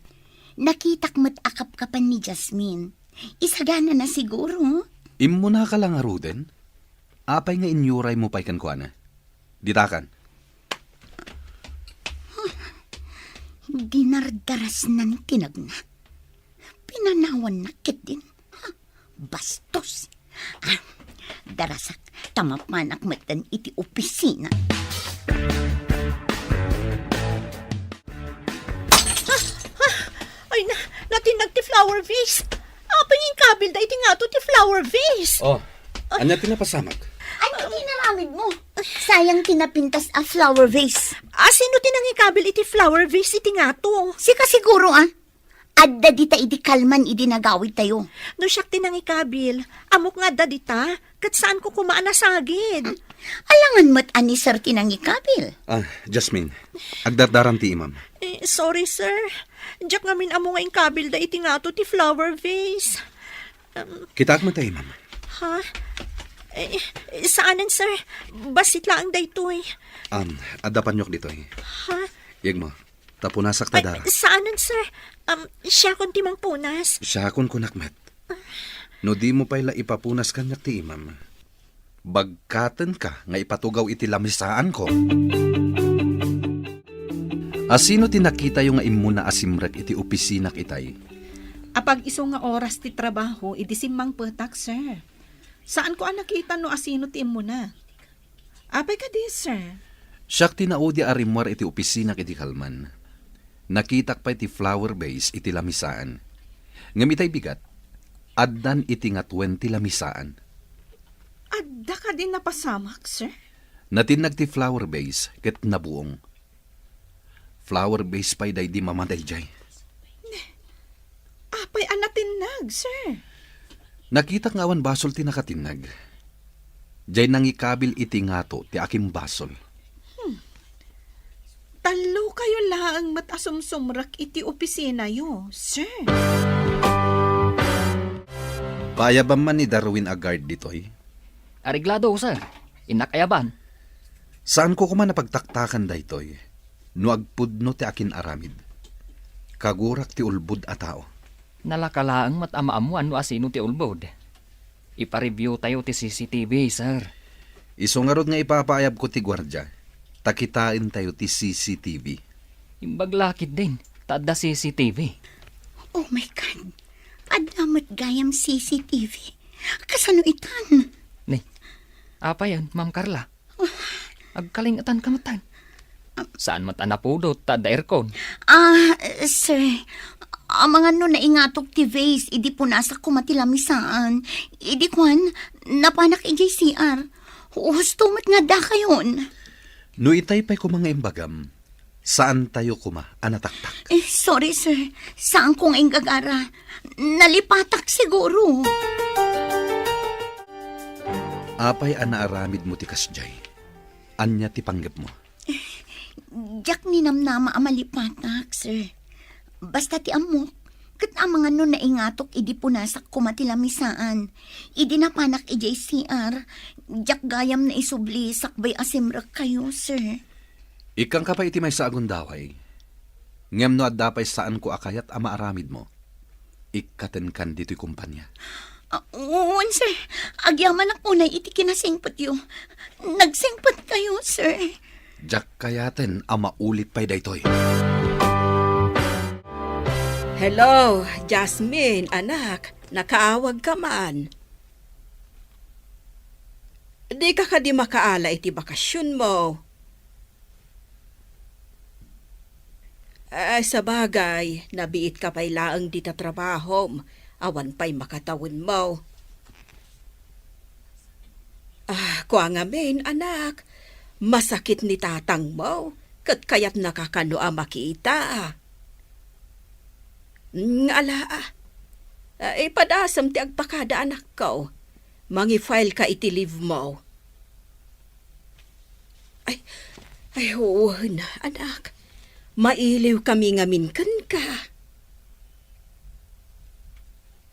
Nakitak met a kapkapan ni Jasmine. Isaganana siguro. Immunaka la ngaruden? Apay nga inyuraymo pay kenkuana? Ditakan. Dinardarasnan ti nagna. Inanawannak ketdin. Ha? Bastos. Ah, darasak, ta mapanak metten iti opisina. Ah, ah, ay na, natinnag ti flower vase. Apay nga inkabilda iti ngato ti flower vase? Oh, ania ti napasamak? Ania ti inaramidmo? Sayang ti napintas a flower vase. Ah, sino ti nangikabil iti flower vase iti ngato? Sika siguro, ah. Adda dita idi kalman idi nagawidtayo. No siak ti nangikabil, ammok nga adda dita, ket saanko koma a nasagid. Alangan met a ni Sir ti nangikabil. Ah, Jasmine, agdardaram ti imam. Eh, sorry, sir. Diak ngamin ammo nga inkabilda iti ngato ti flower vase. Um, Kitaak met ta imam. Ha? Eh, saanen, sir. Bassit laeng daytoy. Um, adda paniok ditoy. Ha? Yegmo, ta punasak ta dara. Saanen, sir. Um, siakon ti mangpunas. Siakon kunak met. No dimo pay la ipapunas kaniak ti imam, bagkatenka nga ipatugaw iti lamisaanko. Asino ti nakitayo nga immuna a simrek iti opisinak itay? Apag-isu nga oras ti trabaho idi simmangpetak, sir. Saanko a nakita no asino ti immuna. Apay kadi, sir? Siak ti naudi a rimmuar iti opisinak idi kalman. Nakitak pay ti flower vase iti lamisaan. Ngem itay bigat, addan iti nga twenty lamisaan. Adda kadi napasamak, sir? Natinnag ti flower vase ket nabuong. Flower vase pay daydi mama daydiay. Apay a natinnag, sir? Nakitak nga awan basol ti nakatinnag. Diay nangikabil iti ngato ti akimbasol. Hmm. Tallokayo laeng met a sumsumrek iti opisinayo, sir. Paayabam man ni Darwin a guard ditoy? Areglado, sir. Innak ayaban. Saanko koma a pagtaktakan daytoy no agpudno ti akin-aramid. Kagurak ti ulbod a tao. Nalaka laeng met a maammuan no asino ti ulbod. Ipa-review tayo ti C C T V, sir. Isu ngarud nga ipapaayabko ti guardia, ta kitaentayo ti C C T V. Imbag la ketdin, ta adda C C T V. Oh my God! Adda met gayam C C T V. Kasano itan? Ni, apayen, Ma'am Carla? Agkalingetanka met. Saan met a napudot ta adda aircon? Ah, sir, amangan no naingatok ti vase idi punasak koma ti lamisaan. Idi kuan, napanak idiay C R. Husto met nga dakayon. No itay pay koma nga imbagam, saantayo koma a nataktak. Eh, sorry, sir. Saanko nga inggagara. Nalipatak siguro. Apay a naaramidmo ti kasdiay? Ania ti panggepmo? Diak ninamnama a malipatak, sir. Basta ti ammok, ket amangan no naingatok idi punasak koma ti lamisaan. Idi napanak idiay C R, diak gayam naisubli sakbay a simrekkayo, sir. Ikkanka pay iti maysa a gundaway. Ngem no adda pay saanko a kayat a maaramidmo, ikkatenkan ditoy kompania. Ah, wen, sir. Agyamanak unay iti kinasingpetyo. Nagsingpetkayo, sir. Diak kayaten a maulit pay daytoy. Hello, Jasmine, anak. Nakaawagka man. Dika kadi makaala iti bakasionmo? Ah, sabagay, nabiitka pay laeng dita trabahom. Awan pay makatawenmo. Ah, kua ngamin, anak, masakit ni tatangmo, ket kayatnaka kano a makita. Mm, ala, ah. Ah, ipadasem ti agpakada, anakko. Mangi-file ka iti leave mo. Ay, ay, wen, anak. Mailiw kami ngamin kenka.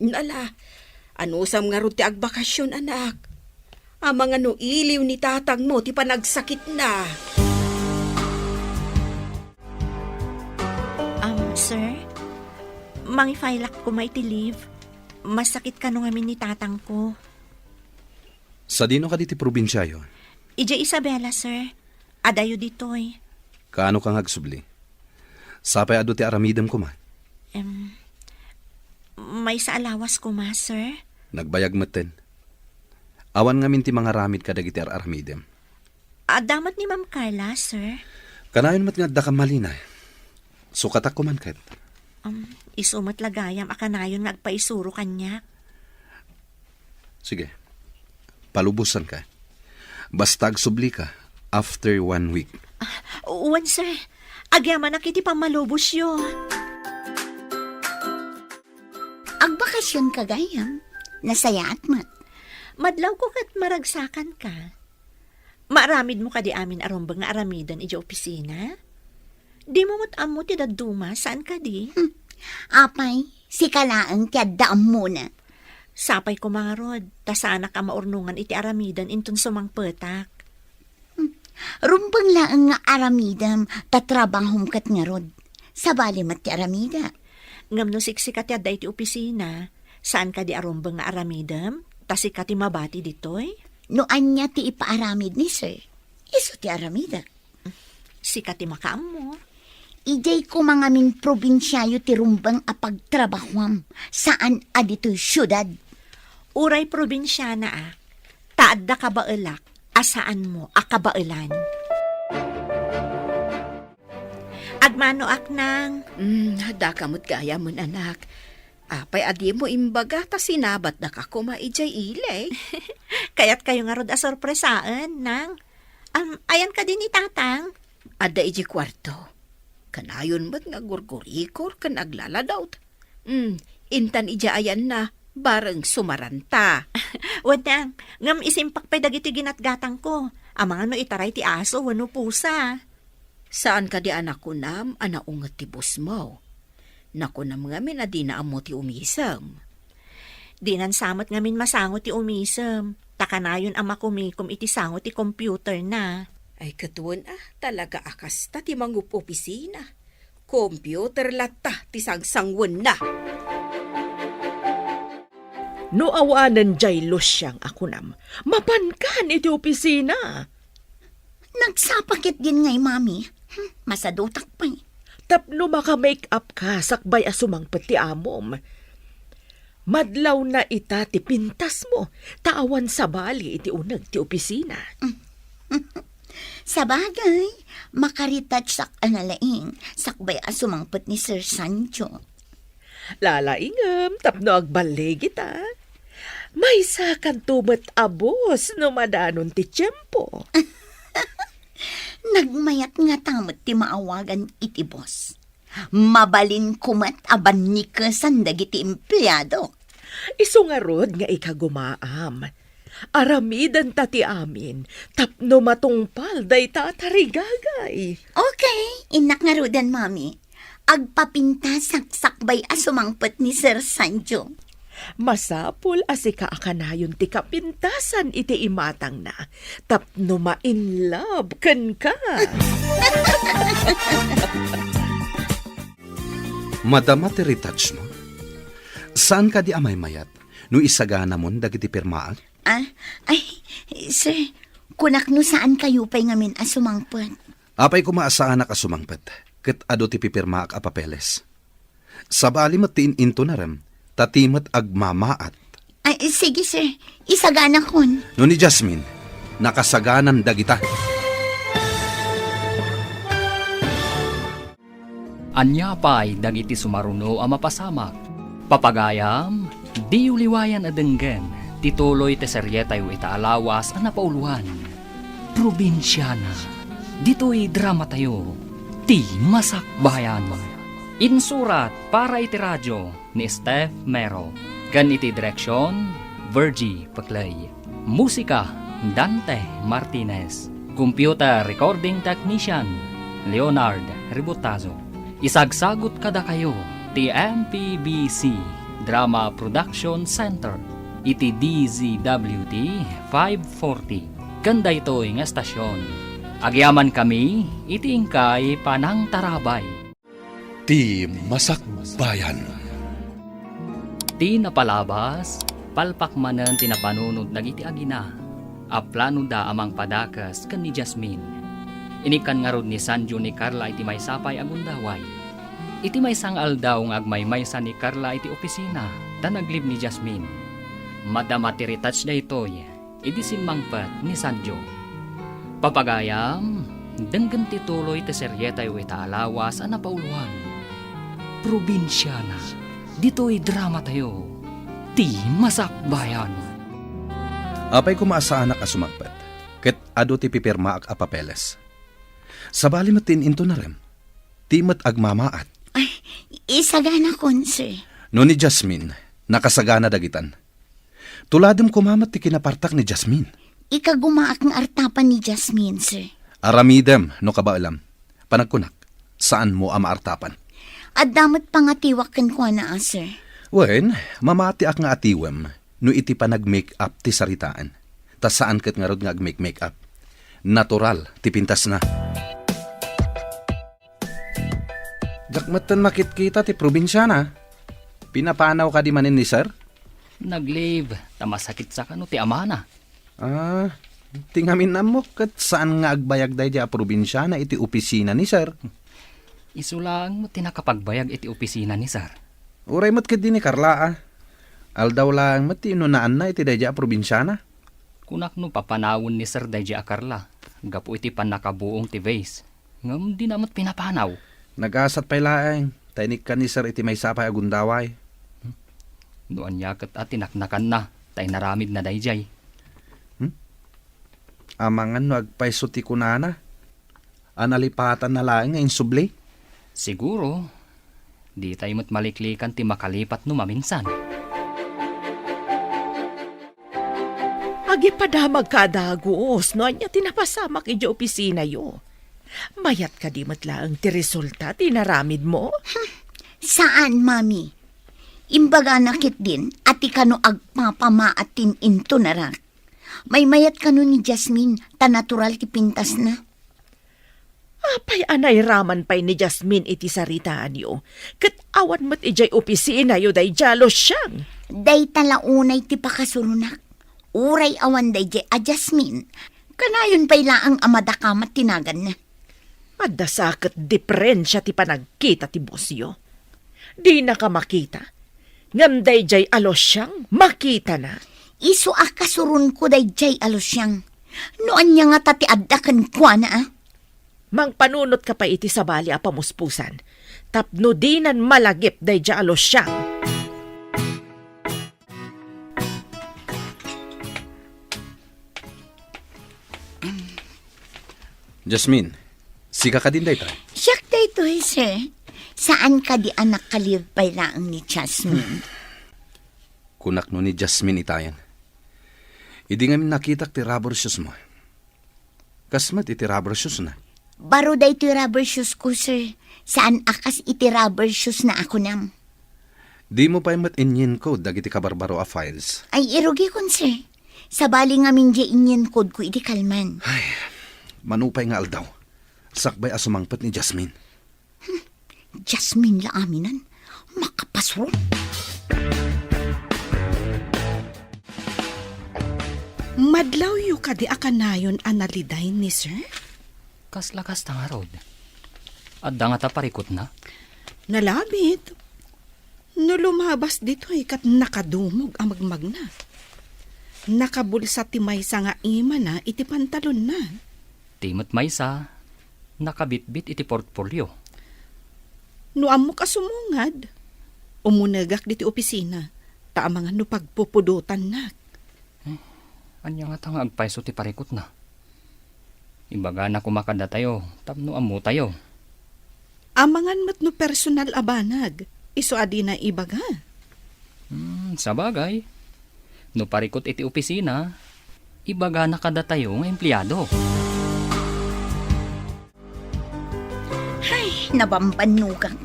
Ala, anusam ngarud ti agbakasion, anak? Amangan no iliw ni tatangmo ti panagsakitna. Um, sir, mangi-file-ak koma iti leave. Masakit kano ngamin ni tatangko. Sadino kadi ti probinsiayo? Idiay Isabela, sir. Adayo ditoy. Kaano ka nga agsubli? Sapay adu ti aramidem koma. Em, Maysa a lawas koma, sir. Nagbayag metten. Awan ngamin ti mangaramid kadagiti ar-aramidem. Adda met ni Ma'am Carla, sir? Kanayon met nga adda ka malina. Sukatak koman ket. Um, isu met la gayam a kanayon nga agpaisuro kaniak. Sige. Palubosanka. Basta agsubli ka after one week. Ah, wen, sir. Agyamanak iti pammalubosyo. Agbakasionka gayam. Nasayaat met. Madlawko ket maragsakanka. Maaramidmo kadi amin a rumbeng nga aramiden idiay opisina? Dimo met ammo ti dadduma, saan kadi? Hmm. Apay, sika laeng ti adda ammona. Sapay koma ngarud, ta saanak a maurnongan iti aramiden inton sumangpetak. Hmm. Rumbeng laeng nga aramidem ta trabahom ket ngarud. Sabali met ti aramidek. Ngem no siksika ti adda iti opisina, saan kadi a rumbeng nga aramidem? Ta sika ti mabati ditoy? No ania ti ipaaramid ni Sir, isu ti aramidek. Sika ti makaammo. Idiay koma ngamin probinsiayo ti rumbeng a pagtrabahuam, saan a ditoy siudad. Uray probinsiana a, ta adda kabaelak a saanmo a kabaelan. Agmanoak, Nang. Mm, daka met gayam, anak. Apay a dimo imbaga ta sinabatdaka koma idiay ili? Kayatkayo ngarud a sorpresaen, Nang. Am, ayan kadi ni Tatang? Adda idiay kuarto. Kanayon met nga gurgurikor ken aglaladawt. Mm, intan idiay ayanna, bareng sumaranta. Wen, Nang, ngem isimpak pay dagiti ginatgatangko. Amangan no itaray ti aso wenno pusa. Saan kadi a nakunam a naunget ti bosmo? Nakunam ngamin a dina ammo ti umisem. Dinan sa met ngamin masango ti umisem, ta kanayon a makumikom iti sango ti computer na. Ay, ket wen a, talaga a kasta ti mangup-opisina. Computer latta ti sangsangwenna. No awanen diay Luciang a kunam, mapankan iti opisina. Nagsapa ketdin ngay, Mami. Hmm, masadutak pay. Tapno maka-make up ka sakbay a sumangpet ti amom. Madlawna ita ti pintasmo, ta awan sabali iti uneg ti opisina. Sabagay, makaretouchak a nalaing sakbay a sumangpet ni Sir Sancho. Lalaingem tapno agballigita. Maysakanto met a boss no madanon ti tiempo. Nagmayat ngata met ti maawagan iti boss. Mabalinko met a bannikesan dagiti empleadok. Isu ngarud nga ikagumaam. Aramidenta ti amin tapno matungpal dayta a tarigagay. Okay, innak ngaruden, Mami. Agpapintasak sakbay a sumangpet ni Sir Sancho. Masapul a sika a kanayon ti kapintasan iti imatangna tapno ma-in love kenka. Madama ti retouch mo? Saan kadi a maymayat no isaganamon dagiti pirmaak? Ah, ay, sir, kunak no saan kayo pay ngamin a sumangpet. Apay koma a saanak a sumangpet, ket adu ti pipirmaak a papeles. Sabali met ti in-intunarem, ta ti met agmamaat. Ay, sige, sir. Isaganakon. No ni Jasmine, nakasaganan dagita. Ania pay dagiti sumaruno a mapasamak? Papagayam, diyo liwayan a denggen ti tuloy ti serietayo ita a lawas a napauloan, Probinsiana. Ditoy dramatayo, Ti Masakbayan. Insurat para iti radio ni Steph Mero, ken iti direksion, Virgie Peclay. Musika, Dante Martinez. Computer recording technician, Leonard Ributazo. Isagsagut kadakayo ti M P B C Drama Production Center iti D Z W T five forty. Ken daytoy nga estasion, agyamankami iti inkay panangtarabay. Ti Masakbayan. Ti napalabas, palpak manen ti napanunot dagiti agina a planoda a mangpadakes ken ni Jasmine. Inikkan ngarud ni Sanjo ni Carla iti maysa pay a gundaway. Iti maysa nga aldaw nga agmaymaysa ni Carla iti opisina ta naglib ni Jasmine, madama ti retouch daytoy idi simmangpet ni Sanjo. Papagayam, denggen ti tuloy ti serietayo ita a lawas a napauloan. Probinsiana, ditoy dramatayo, ti Masakbayan. Apay koma a saanak a sumangpet, ket adu ti pipirmaak a papeles. Sabali met ti in-intonarem, ti met agmamaat. Ay, isaganakon, sir. No ni Jasmine, nakasagana dagitan. Tuladem koma met ti kinapartak ni Jasmine. Ikagumaak nga artapan ni Jasmine, sir. Aramidem no kabaelam. Panagkunak, saanmo a maartapan. Adda met pangatiwak kenkuana, a, sir. Wen, mamatiak nga atiwem no iti panag-make-up ti saritaan. Ta saan ket ngarud nga ag-make-make-up. Natural ti pintasna. Diak metten makitkita ti probinsiana. Pinapanaw kadi manen ni sir? Nag-leave, ta masakit sa kano ti amana. Ah, ti ngamin ammok ket saan nga agbayag daydiay a probinsiana iti opisina ni sir. Isu laeng met ti nakapagbayag iti opisina ni sir. Uray met ketdi ni Carla, a. Aldaw laeng met ti inunaanna iti daydiay a probinsiana. Kunak no papanawen ni sir daydiay a Carla, gapu iti pannakabuong ti vase. Ngem dina met pinapanaw. Nagasat pay laeng, ta inikkan ni sir iti maysa pay a gundaway. No ania ket a tinaknakanna, ta inaramidna daydiay. Hmm? Amangan no agpayso ti kunana, a nalipatanna laeng nga insubli? Siguro, ditay met maliklikan ti makalipat no maminsan. Agipadamagka a dagus no ania ti napasamak idiay opisinayo. Mayat kadi met laeng ti resulta ti inaramidmo? Hmm, saan, Mami. Imbagana ketdin a ti kano agpapamaat ti in-intonarak. Maymayat kano ni Jasmine ta natural ti pintasna. Apay a nairaman pay ni Jasmine iti saritaanyo, ket awan met idiay opisinayo daydiay a Luciang? Dayta la unay ti pakasuronak. Uray awan daydiay a Jasmine, kanayon pay laeng a madakamat ti naganna. Adda sa ket diperensia ti panagkita ti bosyo. Dinaka makita, ngem daydiay a Luciang makitana. Isu a kasuronko daydiay a Luciang. No ania ngata ti adda kenkuana, a? Mangpanunotka pay iti sabali a pamuspusan, tapno dinan malagip daydiay a Luciang. Jasmine, sika kadin dayta? Siak daytoy, sir. Saan kadi a nakalive pay laeng ni Jasmine? Kunak no ni Jasmine itayen. Idi ngamin nakitak ti rubber shoes mo. Kas met iti rubber shoes na. Baro daytoy rubber shoes ko, sir. Saan a kas iti rubber shoes na a kunam. Dimo pay met inyiencode dagiti kabarbaro a files? Ay, irugikon, sir. Sabali ngamin diay inyiencode ko iti kalman. Ay, mano pay nga aldaw, sakbay a sumangpet ni Jasmine. Hmm, Jasmine la aminan. Makapasro. Madlawyo kadi a kanayon a naliday ni sir? Kasla kasta ngarud. Adda ngata parikutna? Nalabit. No lumabas ditoy ket nakadumog a magmagna. Nakabulsa ti maysa nga imana iti pantalonna. Ti met maysa, nakabitbit iti portfolio. No ammok a sumungad, umunegak ditoy opisina, ta amangan no pagpupudotannak. Eh, ania ngata nga agpayso ti parikutna? Ibagana koma kadatayo tapno ammotayo. Amangan met no personal a banag, isu a dina ibaga. Hmm, sabagay. No parikut iti opisina, ibagana kadatayo nga empleado. Ay, nabambannogak.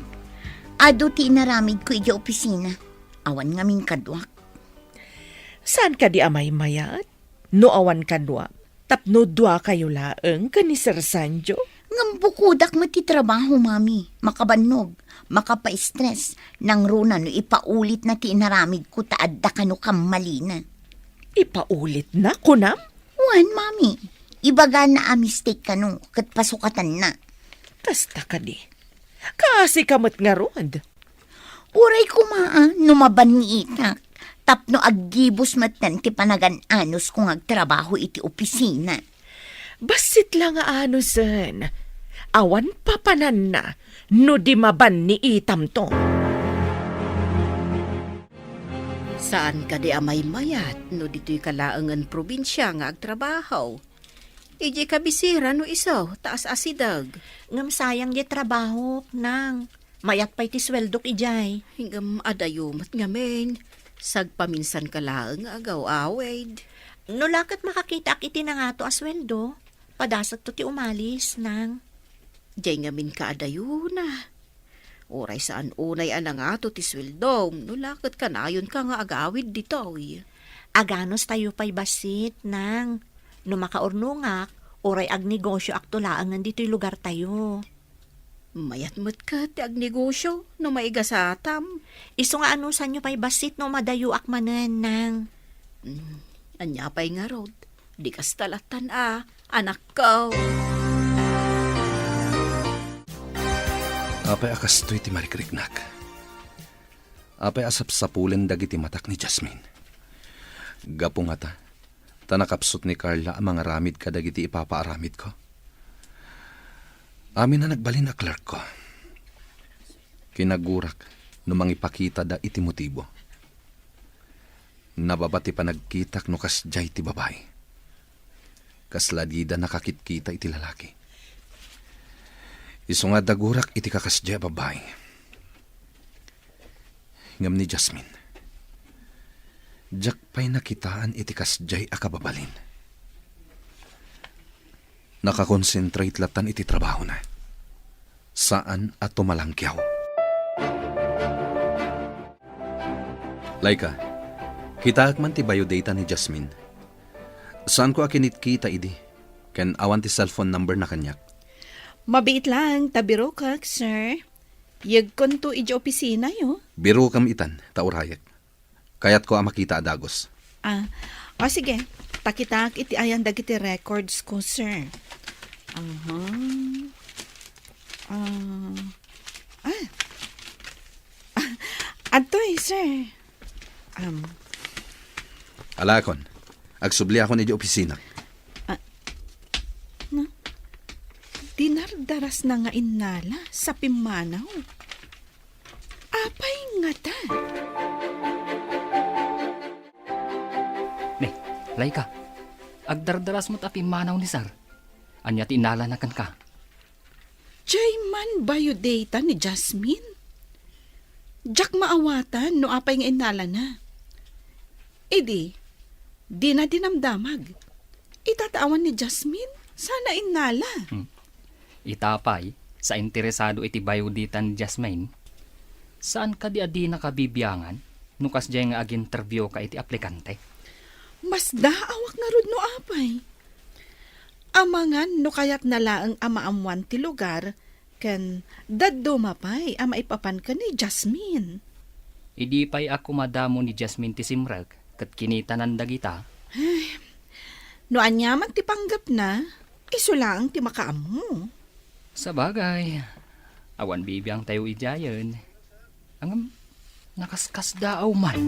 Adu ti inaramidko idiay opisina. Awan ngamin kaduak. Saan kadi a maymayat? No awan kaduak, tapno duakayo laeng ken ni Sir Sanjo? Ngem bukodak met ti trabaho, Mami. Makabannog, makapaistres, nangruna no ipaulitna ti inaramidko ta adda kano kammalina. Ipaulitna, kunam? Wen, Mami. Ibagana a mistake kano, ket pasukatanna. Kasta kadi. Kaasika met ngarud. Uray koma, a, no mabanniitak, tapno aggibus metten ti panagan-anusko nga agtrabaho iti opisina. Bassit la nga anusen, awan papananna no di mabanniitamto. Saan kadi a maymayat no ditoyka laengen probinsia nga agtrabaho? Idiay kabisera no isu, ta as-asideg. Ngem sayang diay trabahok, nang. Mayat pay ti sueldok idiay. Ngem adayo met ngamin. Sagpaminsanka laeng nga agaw-awid. No la ket makakitaak iti nangato a sueldo, padasakto ti umalis, nang. Diay ngamin kaadayona. Uray saan unay a nangato ti sueldom, no la ket kanayonka nga agawid ditoy. Aganustayo pay bassit, nang. No makaurnongak, uray agnegosioakto laengen ditoy lugartayo. Mayat met ket ti agnegosio no maigasatam. Isu nga anusanyo pay bassit no madayoak manen, nang. Mm, ania pay ngarud? Di kasta lattan a, anakko. Apay a kastoy ti marikriknak? Apay a sapsapulen dagiti matak ni Jasmine? Gapu ngata, ta nakapsut ni Carla a mangaramid kadagiti ipapaaramidko. Amin a nagbalin a clerkko. Kinagurak no mangipakitada iti motibo. Nababa ti panagkitak no kasdiay ti babai. Kasla dida nakakitkita iti lalaki. Isu nga dagurak iti kakasdiay a babai. Ngem ni Jasmine, diak pay nakitaan iti kasdiay a kababalin. Nakakonsentrate lattan iti trabahona. Saan a tumalangkiaw. Laika, kitaek man ti biodata ni Jasmine. Saanko a kinitkita idi, ken awan ti cellphone number na kaniak. Mabiit laeng ta birokak, sir. Yegkonto idiay opisinayo. Birokam itan, ta urayek. Kayatko a makita a dagus. Ah, o sige. Ta kitaek iti ayan dagiti records ko, sir. Aha. Ah, ah. Ah, adtoy, sir. Um. Alakon, agsubliakon idiay opisina. Ah, na, dinardarasna nga innala sa pimmanaw. Apay ngata? Ne, Laika, agdardaras met a pimmanaw ni sir. Ania ti innalana kenka? Diay man biodata ni Jasmine? Diak maawatan no apay nga innalana. Idi, dina dinamdamag. Ita ta awan ni Jasmine, saan a innala. Hmm. Ita pay, sa interesado iti biodata ni Jasmine, saan kadi a dinaka bibiangan no kasdiay nga aginterbiuka iti aplikante? Masdaawak ngarud no apay. Amangan no kayatna laeng a maammuan ti lugar ken dadduma pay a maipapan ken ni Jasmine. Idi pay a kumadamo ni Jasmine ti simrek ket kinitanan dagita. Ay, no aniaman ti panggepna, isu laeng ti makaammo. Sabagay, awan bibiangtayo idiayen. Ngem, nakaskasdaaw man.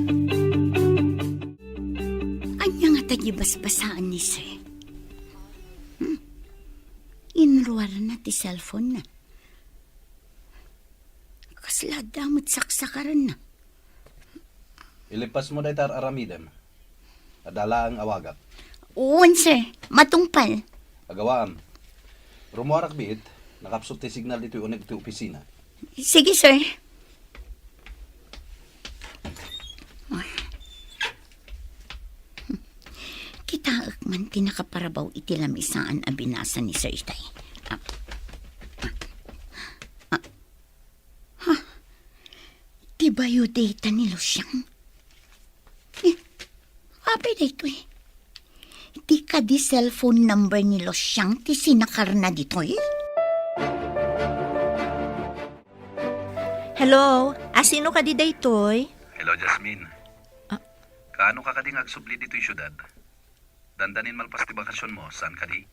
Ania ngata ti basbasaan ni Sir? Hmm? Inruarna ti cellphone-na. Kasla adda met saksakarenna. Ilipasmo dayta ar-aramidem. Adda laeng awagak. Wen, sir. Matungpal. Agawaam. Rummuarak biit, nakapsut ti signal ditoy uneg ti opisina. Sige, sir. Kitaek man ti nakaparabaw iti lamisaan a binasa ni Sir itay. Ah. Ah. Ha? Ti biodata ni Luciang? Eh, apay daytoy? Ti kadi cellphone number ni Luciang ti sinakarna ditoy? Hello, asino kadi daytoy? Hello, Jasmine. Ah. Kaano ka kadi nga agsubli ditoy siudad? Dandanin malpas ti bakasionmo, saan kadi?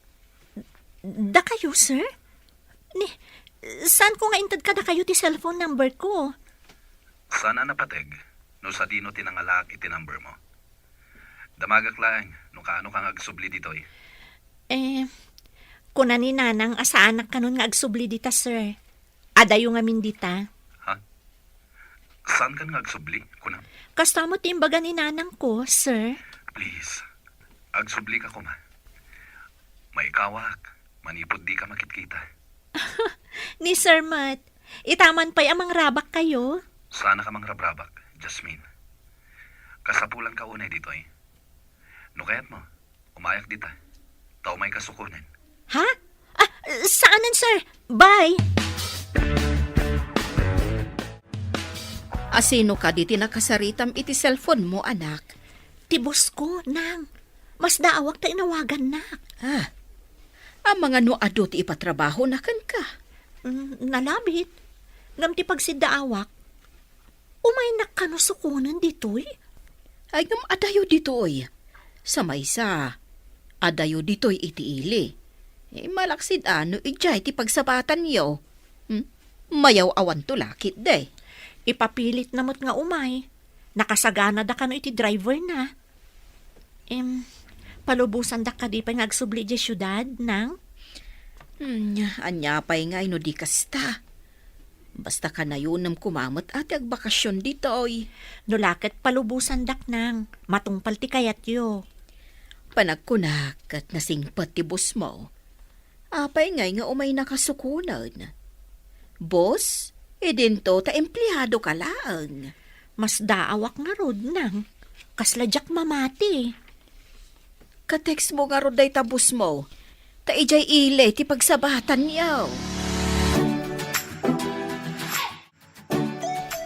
Dakayo, sir? Ni, Saanko nga inted kadakayo ti cellphone number ko. Saan a napateg no sadino ti nangalaak iti number mo. Damagak laeng no kaano ka nga agsubli ditoy. Eh, kuna ni Nanang a saanak kanon nga agsubli dita, sir. Adayo ngamin dita. Ha? Saan kan nga agsubli, kunam? Kasta met ti imbaga ni Nanang ko, sir. Please, agsubli ka koma. Maikawak, manipud di ka makitkita. Ni Sir met, itaman pay a mangrabak kayo? Sana ka mangrabrabak, Jasmine. Kasapulan ka unay ditoy. No kayat mo, umayak dita. Ta umay ka sukonen. Ha? Ah, saanen, sir. Bye. Asino kadi ti nakasaritam iti cellphone mo, anak? Ti boss ko, nang. Masdaawak ta inawagannak. Ah, amangan no adu ti ipatrabahona kenka? Mm, nalabit. Ngem ti pagsiddaawak, umaynak kano sukonen ditoy? Ay, ngem adayo ditoy. Sa maysa, adayo ditoy iti ili. Eh, malaksid a no idiay ti pagsabatanyo. Hmm? Mayaw-awanto la ketdi. Ipapilitna met nga umay. Nakasaganada kano iti driverna. Em, palubosandak kadi pay nga agsubli idiay siudad, nang? Hmm, ania pay ngay no di kasta? Basta kanayonem koma met a ti agbakasyon ditoy. No la ket palubosandak, nang. Matungpal ti kayatyo. Panagkunak ket nasingpet ti boss mo. Apay ngay nga umaynaka sukonen? Boss, idinto ta empleado ka laeng. Masdaawak ngarud, nang. Kasla diak mamati. Ka-text mo ngarud dayta boss mo. Ta idiay ili ti pagsabatanyo.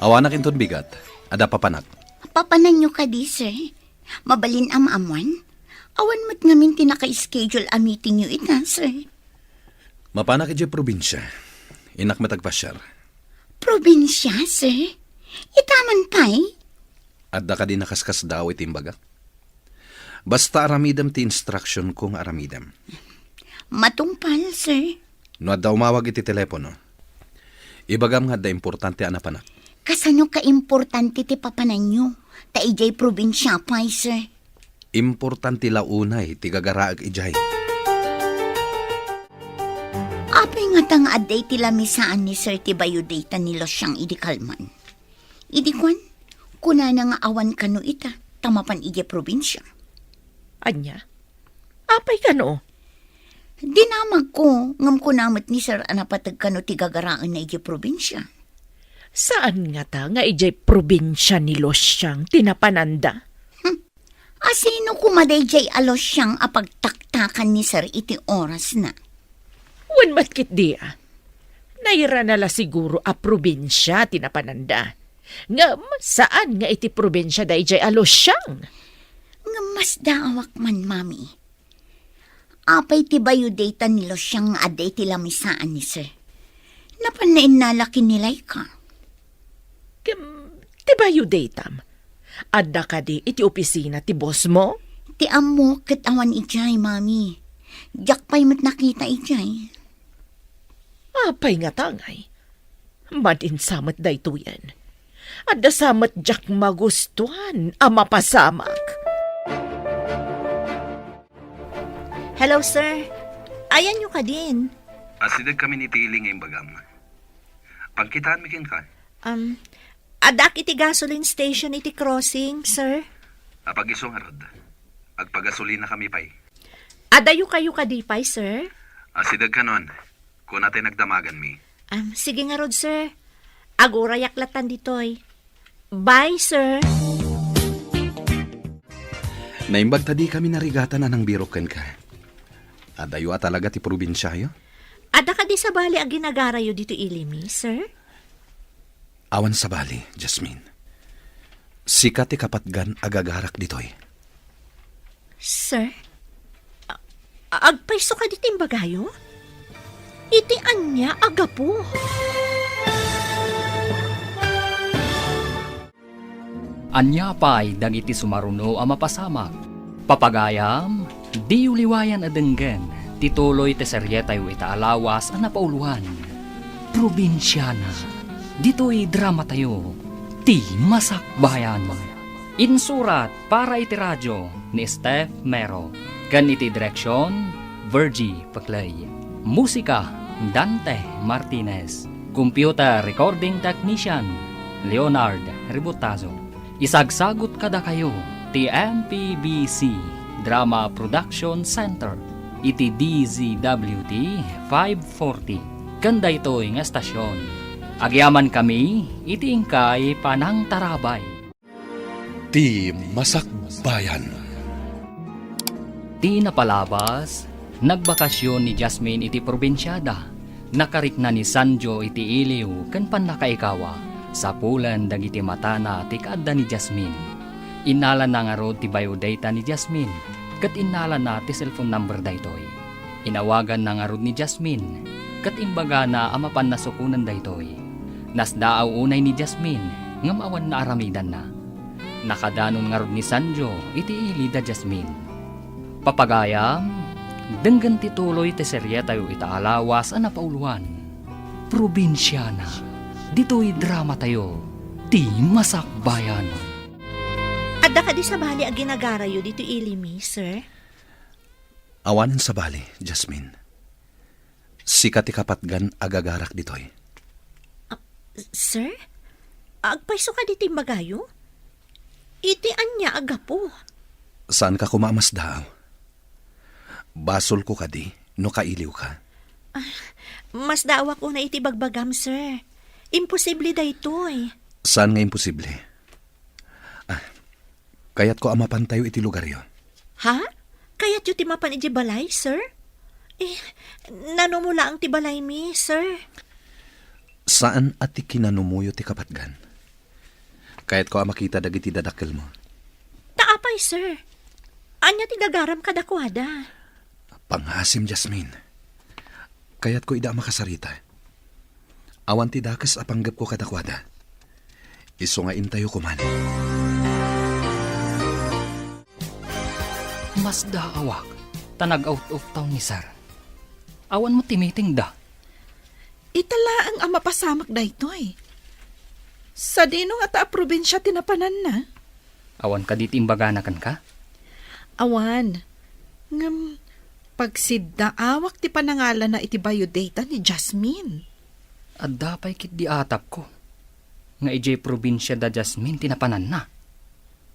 Awanak inton bigat, adda papanak. Papananyo kadi, sir? Mabalin a maammuan? Awan met ngamin ti naka-schedule a meetingyo ita, sir. Mapanak idiay probinsia. Innak met agpasiar. Probinsia, sir? Itaman pay? Adda kadi nakaskasdaaw iti imbagak? Basta aramidem ti instruction ko nga aramidem. Matungpal, sir. No adda umawag iti telepono, ibagam nga adda importante a napanak. Kasano kaimportante ti papananyo? Ta idiay probinsia pay, sir. Importante la unay ti gagaraek idiay. Apay ngata nga adda iti lamisaan ni sir ti biodata ni Luciang idi kalman? Idi kuan, kunana nga awan kano ita, ta mapan idiay probinsia. Ania? Apay kano? Dinamagko, ngem kuna met ni sir a napateg kano ti gagaraenna idiay probinsia. Saan ngata nga idiay probinsia ni Luciang ti napananda? Hmm. Asino koma daydiay a Luciang a pagtaktakan ni sir iti orasna? Wen met ketdi a. Nairana la siguro a probinsia ti napananda. Ngem saan nga iti probinsia daydiay a Luciang? Ngem masdaawak man, Mami. Apay ti biodata ni Luciang nga adda iti lamisaan ni sir? Napan nainnala ken ni Laika. Kem, ti biodatam, adda kadi iti opisina ti boss mo? Ti ammok ket awan idiay, Mami. Diak pay met nakita idiay. Apay ngata ngay? Madin sa met daytoyen. Adda sa met diak magustuan a mapasamak. Hello, sir. Ayanyo kadin? Asideg kami iti ili nga imbagam. Pagkitaanmi kenka. Um, addak iti gasoline station iti crossing, sir. Apag-isu ngarud. Agpagasolina kami pay. Adayo kayo kadi pay, sir? Asideg kanon. Kuna tay nagdamaganmi. Um, sige ngarud, sir. Agurayak latan ditoy. Bye, sir. Naimbag ta di kami narigatan a nangbirok kenka. Adayo a talaga ti probinsiayo? Adda kadi sabali a ginagarayo ditoy ilimi, sir? Awan sabali, Jasmine. Sika ti kapatgan a gagarak ditoy. Sir? A-, agpayso kadi ti imbagayo? Iti ania a gapu? Ania pay dagiti sumaruno a mapasamak? Papagayam, diyo liwayan a denggen ti tuloy ti serietayo ita a lawas a napauloan. Probinsiana. Ditoy dramatayo, Ti Masakbayan. Insurat para iti radio ni Steph Mero, ken iti direksyon, Virgie Peclay. Musika, Dante Martinez. Computer recording technician, Leonard Ributazo. Isagsagut kadakayo ti M P B C Drama Production Center iti D Z W T five forty. Ken daytoy nga estasyon, agyamankami iti inkay panangtarabay. Ti Masakbayan. Ti napalabas, nagbakasyon ni Jasmine iti probinsiada. Nakarikna ni Sanjo iti iliw ken pannakaikawa. Sapulen dagiti matana ti kaadda ni Jasmine. Innalana ngarud ti biodata ni Jasmine, ket innalana ti cellphone number daytoy. Inawaganna ngarud ni Jasmine, ket imbagana a mapanna sukonen daytoy. Nasdaaw unay ni Jasmine, ngem awan naaramidanna. Nakadanon ngarud ni Sanjo iti ili da Jasmine. Papagayam, denggen ti tuloy ti serietayo ita a lawas a napauloan. Probinsiana, ditoy dramatayo, Ti Masakbayan. Adda kadi sabali a ginagarayo ditoy ili mi, sir? Awanen sabali, Jasmine. Sika ti kapatgan a gagarak ditoy. Ah, sir? Agpayso kadi ti imbagayo? Iti ania a gapu? Saanka koma a masdaaw? Basolko kadi no kailiwka? Ah, masdaawak unay iti bagbagam, sir. Imposible daytoy. Saan nga imposible? Ah, kayatko a mapantayo iti lugaryo. Ha? Kayatyo ti mapan idiay balay, sir? Eh, nanumo laeng ti balaymi, sir. Saan a ti kinanumoyo ti kapatgan. Kayatko a makita dagiti dadakkelmo. Ta apay, sir? Ania ti gagaram kadakuada? Pangasim, Jasmine. Kayatko ida a makasarita. Awan ti dakes a panggepko kadakuada. Isu nga intayo koman. Masdaawak, ta nag-out of town ni Sir. Awan met ti meeting da. Ita laeng a mapasamak daytoy. Sadino ngata a probinsia ti napananna? Awan kadi ti imbagana kenka? Awan. Ngem, pagsiddaawak ti panangalana iti biodata ni Jasmine. Adda pay ketdi atapko nga idiay probinsia da Jasmine ti napananna.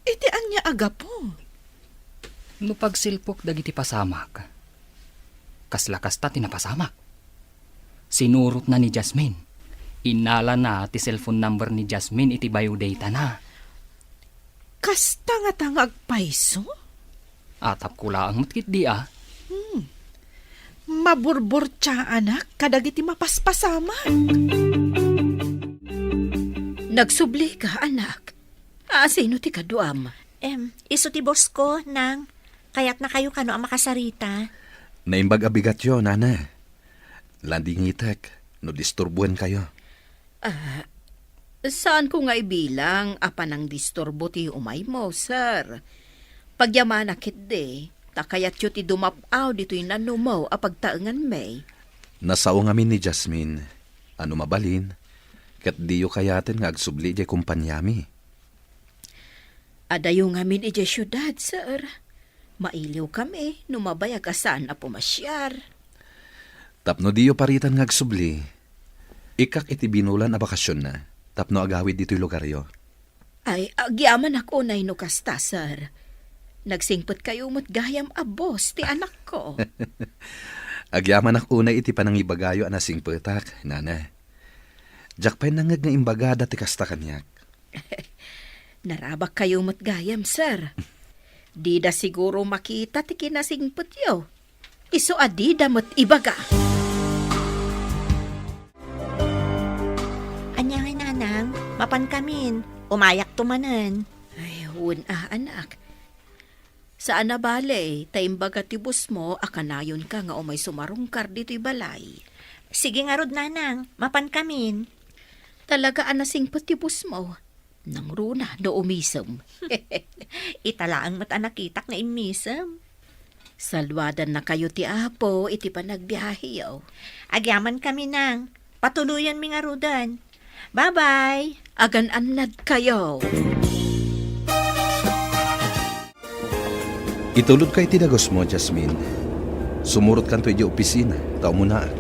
Iti ania a gapu? No pagsilpok dagiti pasamak, kasla kasta ti napasamak. Sinurotna ni Jasmine. Innalana ti cellphone number ni Jasmine iti biodatana. Kasta ngata nga agpayso? Atapko laeng met ketdi a. Hmm. Maburburtiaanak kadagiti mapaspasamak. Nagsublika, anak. A, sino ti kaduam? Em, isu ti boss ko, Nang. Kayatnakayo kano a makasarita? Naimbag a bigatyo, Nana. Landingitek no disturboenkayo. Ah, saanko nga ibilang a panangdisturbo ti umaymo, sir. Pagyamanak ketdi, ta kayatyo ti dumap-aw ditoy nanumo a pagtaenganmi. Nasao ngamin ni Jasmine a no mabalin, ket diyo kayaten nga agsubli idiay kompaniami. Adayo ngamin idiay siudad, sir. Mailiwkami no mabayag a saan a pumasiar. Tapno diyo paritan nga agsubli, ikkak iti binulan a bakasionna tapno agawid ditoy lugaryo. Ay, agyamanak unay no kasta, sir. Nagsingpetkayo met gayam a boss ti anakko. Agyamanak unay iti panangibagayo a nasingpetak, Nana. Diak pay nangngeg nga imbagada ti kasta kaniak. Narabakkayo met gayam, sir. Dida siguro makita ti kinasingpetyo. Isu a dida met ibaga. Ania ngay, Nanang? Mapankamin. Umayakto manen. Ay, wen a, anak. Saan a bale, ta imbaga ti boss mo a kanayonka nga umay sumarungkar ditoy balay. Sige ngarud, Nanang, mapankamin. Talaga a nasingpet ti boss mo. Nangruna no umisem. Ita laeng met a nakitak nga immisem. Saluadannakayo ti Apo iti panagbiaheyo. Agyamankami, Nang. Patuloyanmi ngaruden. Bye-bye! Agan-annad kayo! Itulodka iti dagusmo, Jasmine. Sumurotkanto idiay opisina, ta umunaak.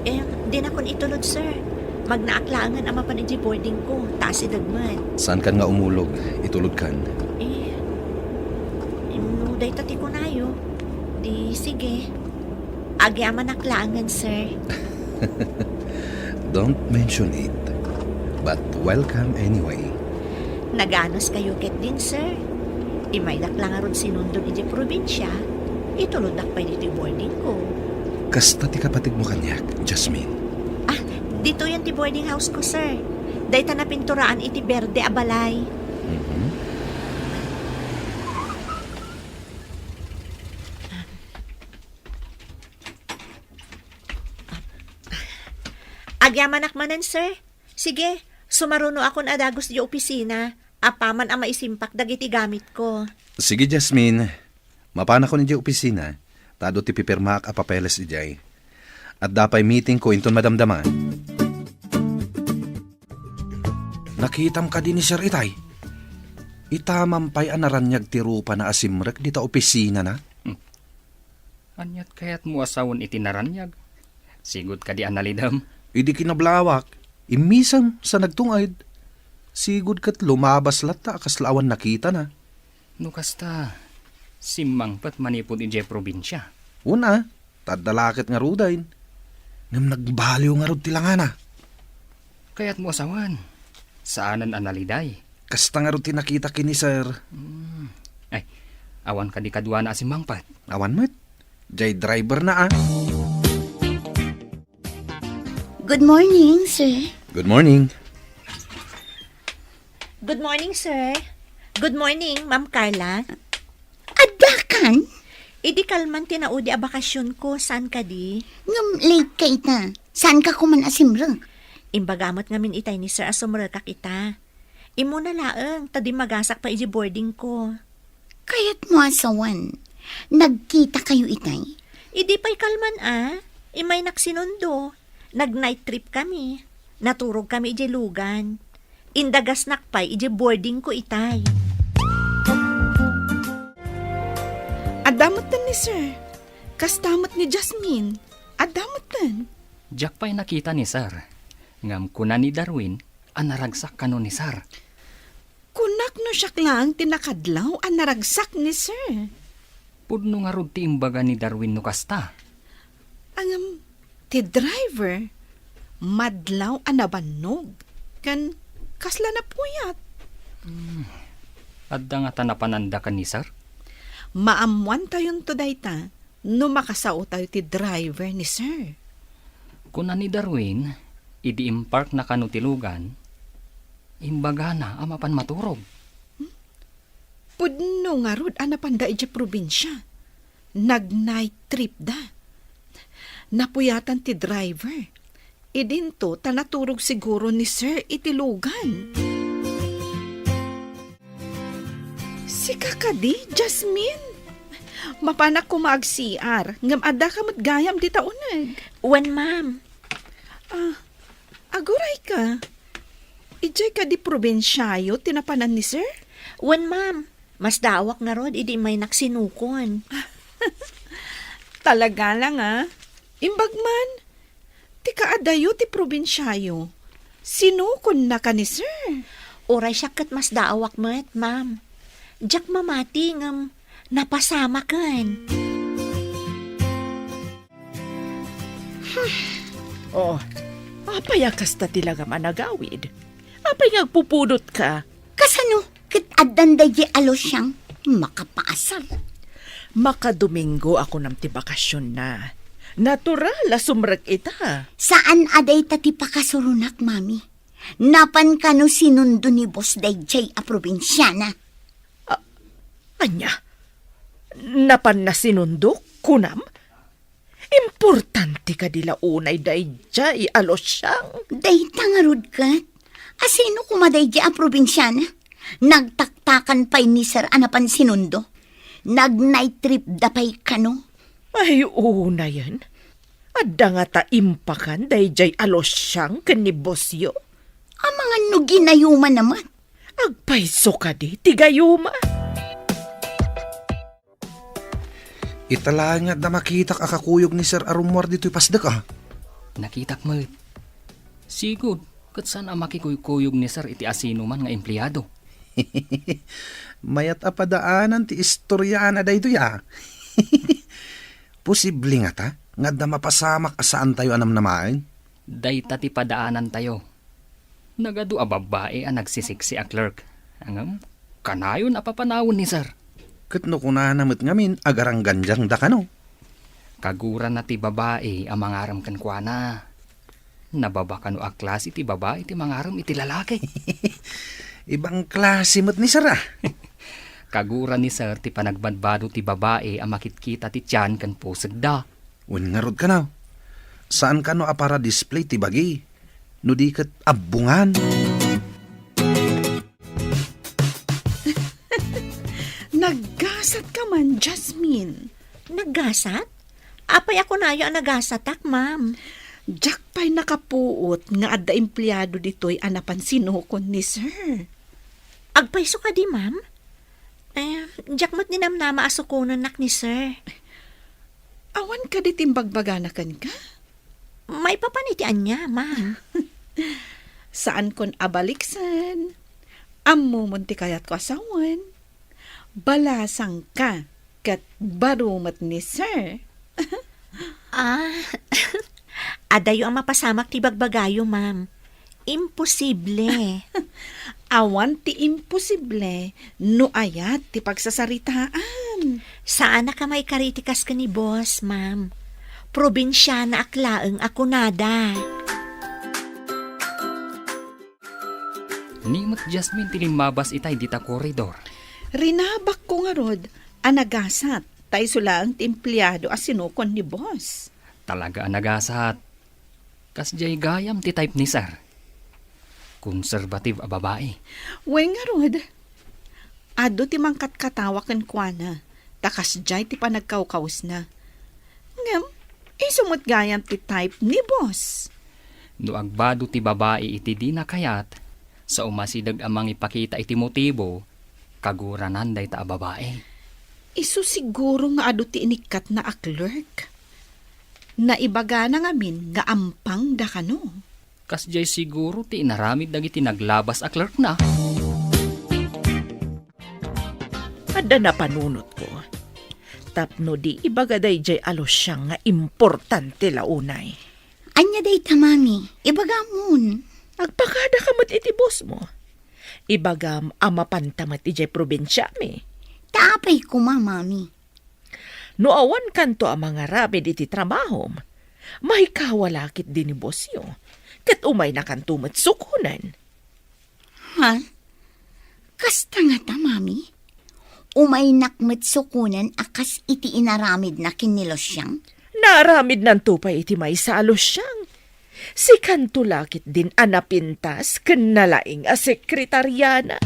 Eh, dinakon itulod, sir. Magnaak laengen a mapan idiay boarding ko, ta asideg met. Saankan nga umulog, itulodkan. Eh, no dayta ti kunayo, di sige. Agyamanak laengen, sir. Don't mention it. But welcome anyway. Naganos kayo ketdin, sir. Imaydak la ngarud sinundon idiay probinsia, ituloddak pay ditoy boarding ko. Kasta ti kapategmo kaniak, Jasmine. Ah, ditoyen ti boarding house ko, sir. Dayta napinturaan iti berde a balay. Mhm. Agyamanak manen, sir. Sige, sumarunoakon a dagus idiay opisina, apaman a maisimpak dagiti gamitko. Sige, Jasmine. Mapanakon idiay opisina, ta adu ti pipirmaak a papeles idiay. Adda pay meetingko inton madamdama. Nakitam kadi ni Sir itay? Itamam pay a naraniag ti rupana a simrek dita opisinana? Hmm. Aniat kayatmo a sawen iti naraniag? Sigud kadi a nalidem? Idi kinablawak, immisem sa nagtunged. Sigud ket lumabas latta a kasla awan nakitana. No kasta, simmangpet manipud idiay probinsia. Una, ta adda la ket ngaruden. Ngem nagbaliw ngarud ti langana. Kayatmo a sawen, saanen a naliday. Kasta ngarud ti nakita ken ni Sir. Hmm. Ay, awan kadi kaduana a simmangpet? Awan met. Jay driver na, ah. Good morning, sir. Good morning. Good morning, sir. Good morning, Ma'am Carla. Addakan? Idi kalman ti naudi a bakasionko, saan kadi? Ngem late ka ita. Saan ka kuman a simrek? Imbaga met ngamin itay ni sir a sumrekak ita. Immuna laeng, ta dimmagasak pay idiay boarding ko. Kayatmo a sawen, nagkita kayo itay? Idi pay kalman a, imaynak sinundo. Nag-night trip kami. Naturog kami idiay lugan. Indagasnak pay idiay boarding ko itay. Adda metten ni sir. Kasta met ni Jasmine. Adda metten. Diak pay nakita ni sir. Ngem kuna ni Darwin a naragsak kano ni sir. Kunak no siak laeng ti nakadlaw a naragsak ni sir. Pudno ngarud ti imbaga ni Darwin no kasta. Ngem, ti driver, madlaw a nabannog, ken kasla napuyat. Hmm. Adda ngata napananda ken ni sir? Maammoantayonto dayta no makasaotayo ti driver ni sir. Kuna ni Darwin, idi imparkna kano ti lugan, imbagana a mapan maturog. Hmm? Pudno ngarud a napanda idiay probinsia. Nag-night trip da. Napuyatan ti driver. Idinto ta naturog siguro ni sir iti lugan. Sika kadi, Jasmine? Mapanak koma ag-C R, ngem addaka met gayam dita uneg. Wen, ma'am. Ah, agurayka. Idiay kadi probinsiayo ti napanan ni sir? Wen, ma'am. Masdaawak ngarud idi immaynak sinukon. Talaga lang, ah. Imbag man, ti kaadayo ti probinsiayo. Sinukonnaka ni sir. Uray siak ket masdaawak met, ma'am. Diak mamati ngem napasamaken. Oh, apay a kasta ti lagam a nagawid? Apay nga agpupudotka? Kasano ket addan daydiay a Luciang makapaasar? Makadomingo a kunam ti bakasionna. Natural a sumrek ita. Saan a dayta ti pakasuronak, mami. Napan kano sinundo ni boss daydiay a probinsiana. A-, ania? Napanna sinundok, kunam? Importante kadi la unay daydiay a Luciang? Dayta ngarud ket, asino koma daydiay a probinsiana? Nagtaktakan pay ni sir a napan sinundo. Nag-night trip da pay kano. Ay, unayen. Adda ngata impakan daydiay a Luciang ken ni bossyo? Amangan no ginayumanna met. Agpayso kadi ti gayuma? Ita laeng nga adda makitak a kakuyog ni Sir a rummuar ditoy pasdek, a. Nakitak met. Sigud, ket saan a makikuykuyog ni Sir iti asinoman nga empleado. Mayat a padaanan ti istoriana daytoy, a. Posible ngata nga adda mapasamak a saantayo a namnamaen? Dayta ti padaanantayo. Nagadu a babbai a nagsisiksi a clerk. Ngem, kanayon a papanawen ni Sir. Ket no kunana met ngamin, agaranggandiangda kano. Kagurana ti babai a mangarem kenkuana. Nababa kano a klase ti babai ti mangarem iti lalaki. Ibang klase met ni Sir, a. Kagura ni Sir ti panagbadbado ti babai a makitkita ti tian ken pusegda. Wen ngarud kano, saan kano a para display ti bagi, no di ket abbongan. Naggasat ka man, Jasmine. Naggasat? Apay a kunayo a nagasatak, ma'am? Diak pay nakapuot nga adda empleado ditoy a napan sinukon ni Sir. Agpayso kadi, ma'am? Eh, diak met ninamnama a sukonennak ni Sir. Awan kadi ti imbagbagana kenka? Maipapan iti ania, ma'am? Saankon a baliksen. Ammomon ti kayatko a sawen. Balasangka ket baro met ni Sir. Ah, adayo a mapasamak ti bagbagayo, ma'am. Imposible. Awan ti imposible no ayat ti pagsasaritaan. Saanak a maikari ti kas ken ni boss, ma'am. Probinsianaak laeng a kunada. Ni met Jasmine ti limmabas itay dita koridor. Rinabakko ngarud a nagasat ta isu laeng ti empleado a sinukon ni boss. Talaga a nagasat. Kasdiay gayam ti type ni Sir. Conservative a babai. Wen ngarud, adu ti mangkatkatawa kenkuana, ta kasdiay ti panagkawkawesna. Ngem, isu met gayam ti type ni boss. No agbado ti babai iti dina kayat, sa umasideg a mangipakita iti motibo, kaguranan dayta a babai. Isu siguro nga adu ti inikkatna a clerk. Naibagana ngamin nga ampangda kano. Kasdiay siguro ti inaramid dagiti naglabas a clerkna. Adda napanunotko. Tapno di ibaga daydiay a Luciang nga importante la unay. Ania dayta, Mami? Ibagamon. Agpakada ka met iti boss mo. Ibagam a mapanta met idiay probinsiami. Ta apay koma, Mami? No awan kanto a mangaramid iti trabahom, maikawa la ketdi ni bossyo, ket umayna kanto met sukonen. Ha? Kasta ngata, Mami? Umaynak met sukonen a kas iti inaramidna ken ni Luciang? Naaramidnanto pay iti maysa a Luciang. Sikanto la ketdin a napintas ken nalaing a sekretariana.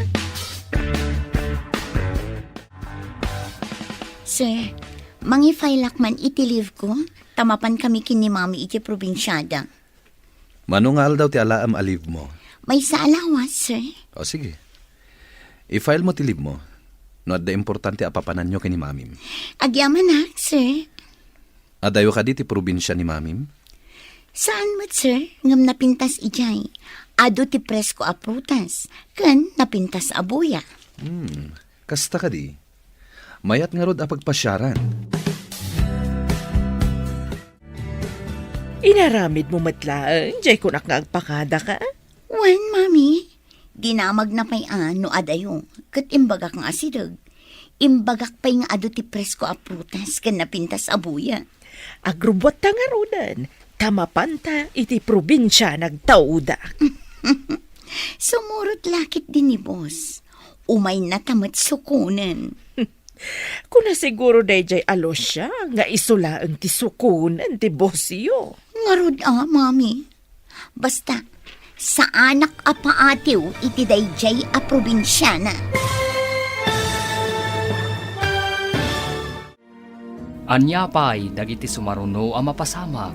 Sir, mangi-fileak man iti leave ko, ta mapan kami ken ni Mami iti probinsiada. Mano nga aldaw ti alaem a leave mo? Maysa a lawas, sir. O, sige. I-file mo ti leave mo. No adda importante a papananyo ken ni Mamim. Agyamanak, sir. Adayo kadi ti probinsia ni Mamim? Saan met, sir, ngem napintas idiay. Adu ti presko a prutas, ken napintas a buya. Hmm, kasta kadi. Mayat ngarud a pagpasiaran. Inaramid mo met laeng, jay kunak nga agpakada ka? Wen, Mami. Dinamagna pay a no adayo, ket imbagak nga asideg. Imbagak pay nga adu ti presko a prutas ken napintas a buya. Agrubbuatta ngaruden, ta mapanta iti probinsia nagtauda. Sumurot la ketdi ni boss. Umaynata met sukonen. Kuna siguro dayjay a Lucia nga isu laeng ti sukonen ti bossyo. Ngarud a, Mami. Basta, saanak a paatiw iti dayjay a probinsiana. Ania pay dagiti sumaruno a mapasamak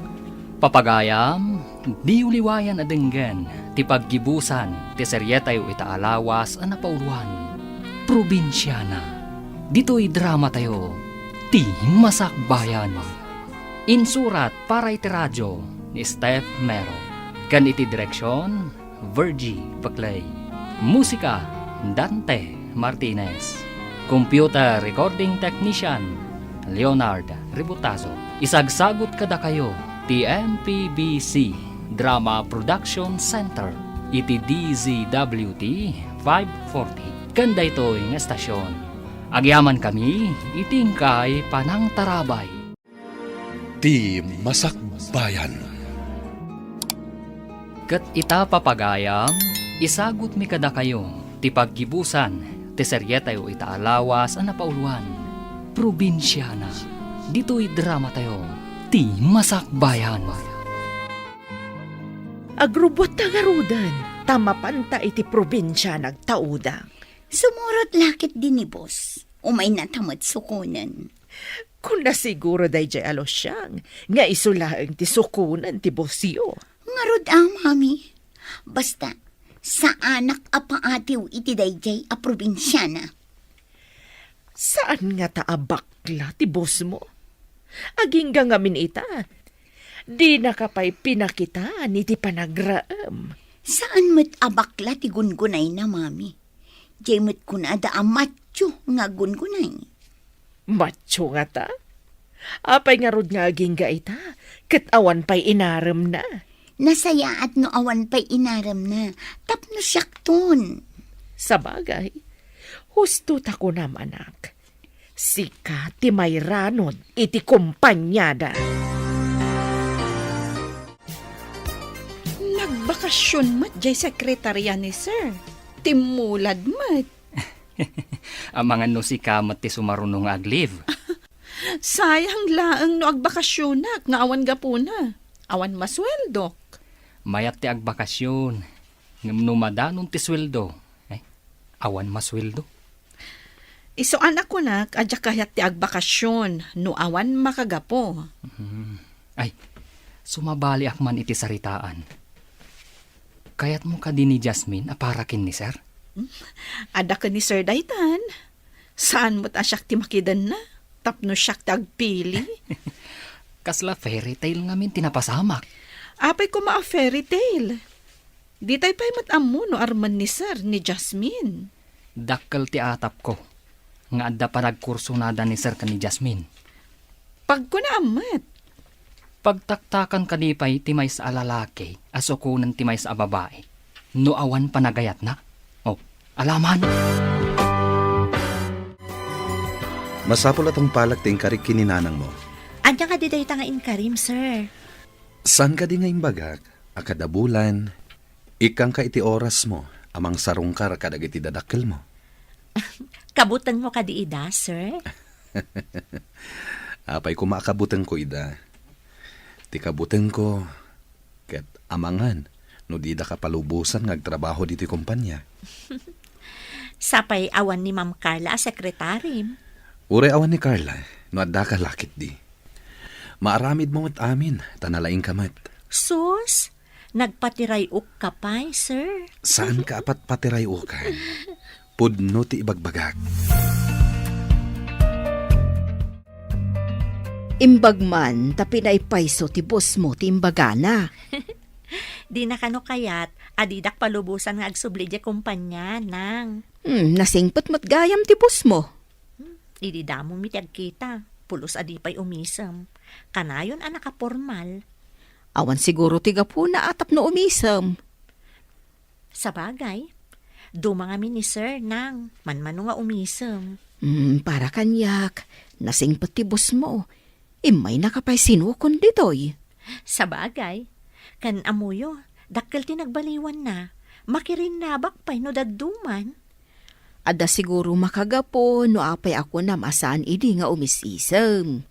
Papagayam, diyo liwayan a denggen ti paggibusan ti serietayo ita a lawas a napauloan, Probinsiana. Ditoy dramatayo, Ti Masakbayan. Insurat para iti radio ni Steph Mero. Ken iti direksion, Virgie Paclay. Musika, Dante Martinez. Computer Recording Technician, Leonard Ributazo. Isagsagut kadakayo ti M P B C Drama Production Center iti D Z W T five forty. Ken daytoy nga estasion, agyamankami iti inkay panangtarabay. Ti Masakbayan. Ket ita, papagayam, isagutmi kadakayo ti paggibusan ti serietayo ita a lawas a napauloan, Probinsiana. Ditoy dramatayo, Ti Masakbayan. Agrubbuatta ngaruden, ta mapanta iti probinsia nagtauda. Sumurot la ketdi ni boss. Umaynata met sukonen. Kuna siguro daydiay a Luciang nga isu laeng ti sukonen ti bossyo. Ngarud a, mami. Basta, saanak a paatiw iti daydiay a probinsiana. Saan ngata a bakla ti bossmo? Agingga ngamin ita, dinaka pay pinakitaan iti panagraem. Saan met a bakla ti gungunayna, mami. Diay met kunada a matio nga gungunay. Matio ngata? Apay ngarud nga agingga ita, ket awan pay inaremna? Nasayaat no awan pay inaremna, tapno siakton. Sabagay, husto ta kunam, anak. Sika ti mairanod iti kompaniada. Nagbakasion met diay sekretaria ni Sir. Timmulad met. Amangan no sika met ti sumaruno nga ag-leave. Sayang laeng no agbakasionak nga awan gapuna. Awan masueldok. Mayat ti agbakasion, ngem no madanon ti sueldo, eh, awan masueldo. Isu a nakunak a diak kayat ti agbakasion no awan makagapu. Mhm. Ay, sumabaliak man iti saritaan. Kayatmo kadi ni Jasmine a para ken ni Sir? Adda ken ni Sir daytan. Saan met a siak ti makidenna, tapno siak ti agpili. Kasla fairy tale ngamin ti napasamak. Apay koma a fairy tale? Ditay pay met ammo no armen ni Sir ni Jasmine. Dakkel ti atapko nga adda panagkursonada ni Sir ken ni Jasmine. Pagkunam met. Pagtaktakan kadi pay ti maysa a lalaki a sukonen ti maysa a babai no awan panagayatna? Oh, alaman! Masapul a tungpalek ti inkarik ken ni nanangmo. Ania kadi dayta nga inkarim, sir? Saan kadi nga imbagak a kada bulan, ikkangka iti orasmo a mangsarungkar kadagiti dadakkelmo? Kabutengmo kadi ida, sir? Apay koma a kabutengko ida? Ti kabutengko ket amangan no didaka palubosan nga agtrabaho ditoy kompania. Sapay awan ni Ma'am Carla a sekretarim. Uray awan ni Carla, no addaka la ketdi. Maaramidmo met amin, ta nalaingka met. Sus, nagpatiray-okka pay, sir. Saanka a patpatiray-okan? Pudno ti ibagbagak. Imbag man ta pinaypayso ti bossmo ti imbagana. Dina kano kayat a didak palubosan nga agsubli idiay kompania, nang. Hmm, nasingpet met gayam ti bossmo. Hmm, idi damomi ti agkita, pulos a di pay umisem. Kanayon a nakapormal. Awan siguro ti gapuna a tapno umisem. Sabagay, duma ngamin ni Sir, nang, manmano nga umisem. Hmm, para kaniak, nasingpet ti bossmo. Immaynaka pay sinukon ditoy. Sabagay, ken ammoyo, dakkel ti nagbaliwanna. Makirinnabak pay no dadduman. Adda siguro makagapu no apay a kunam a saan idi nga umis-isem.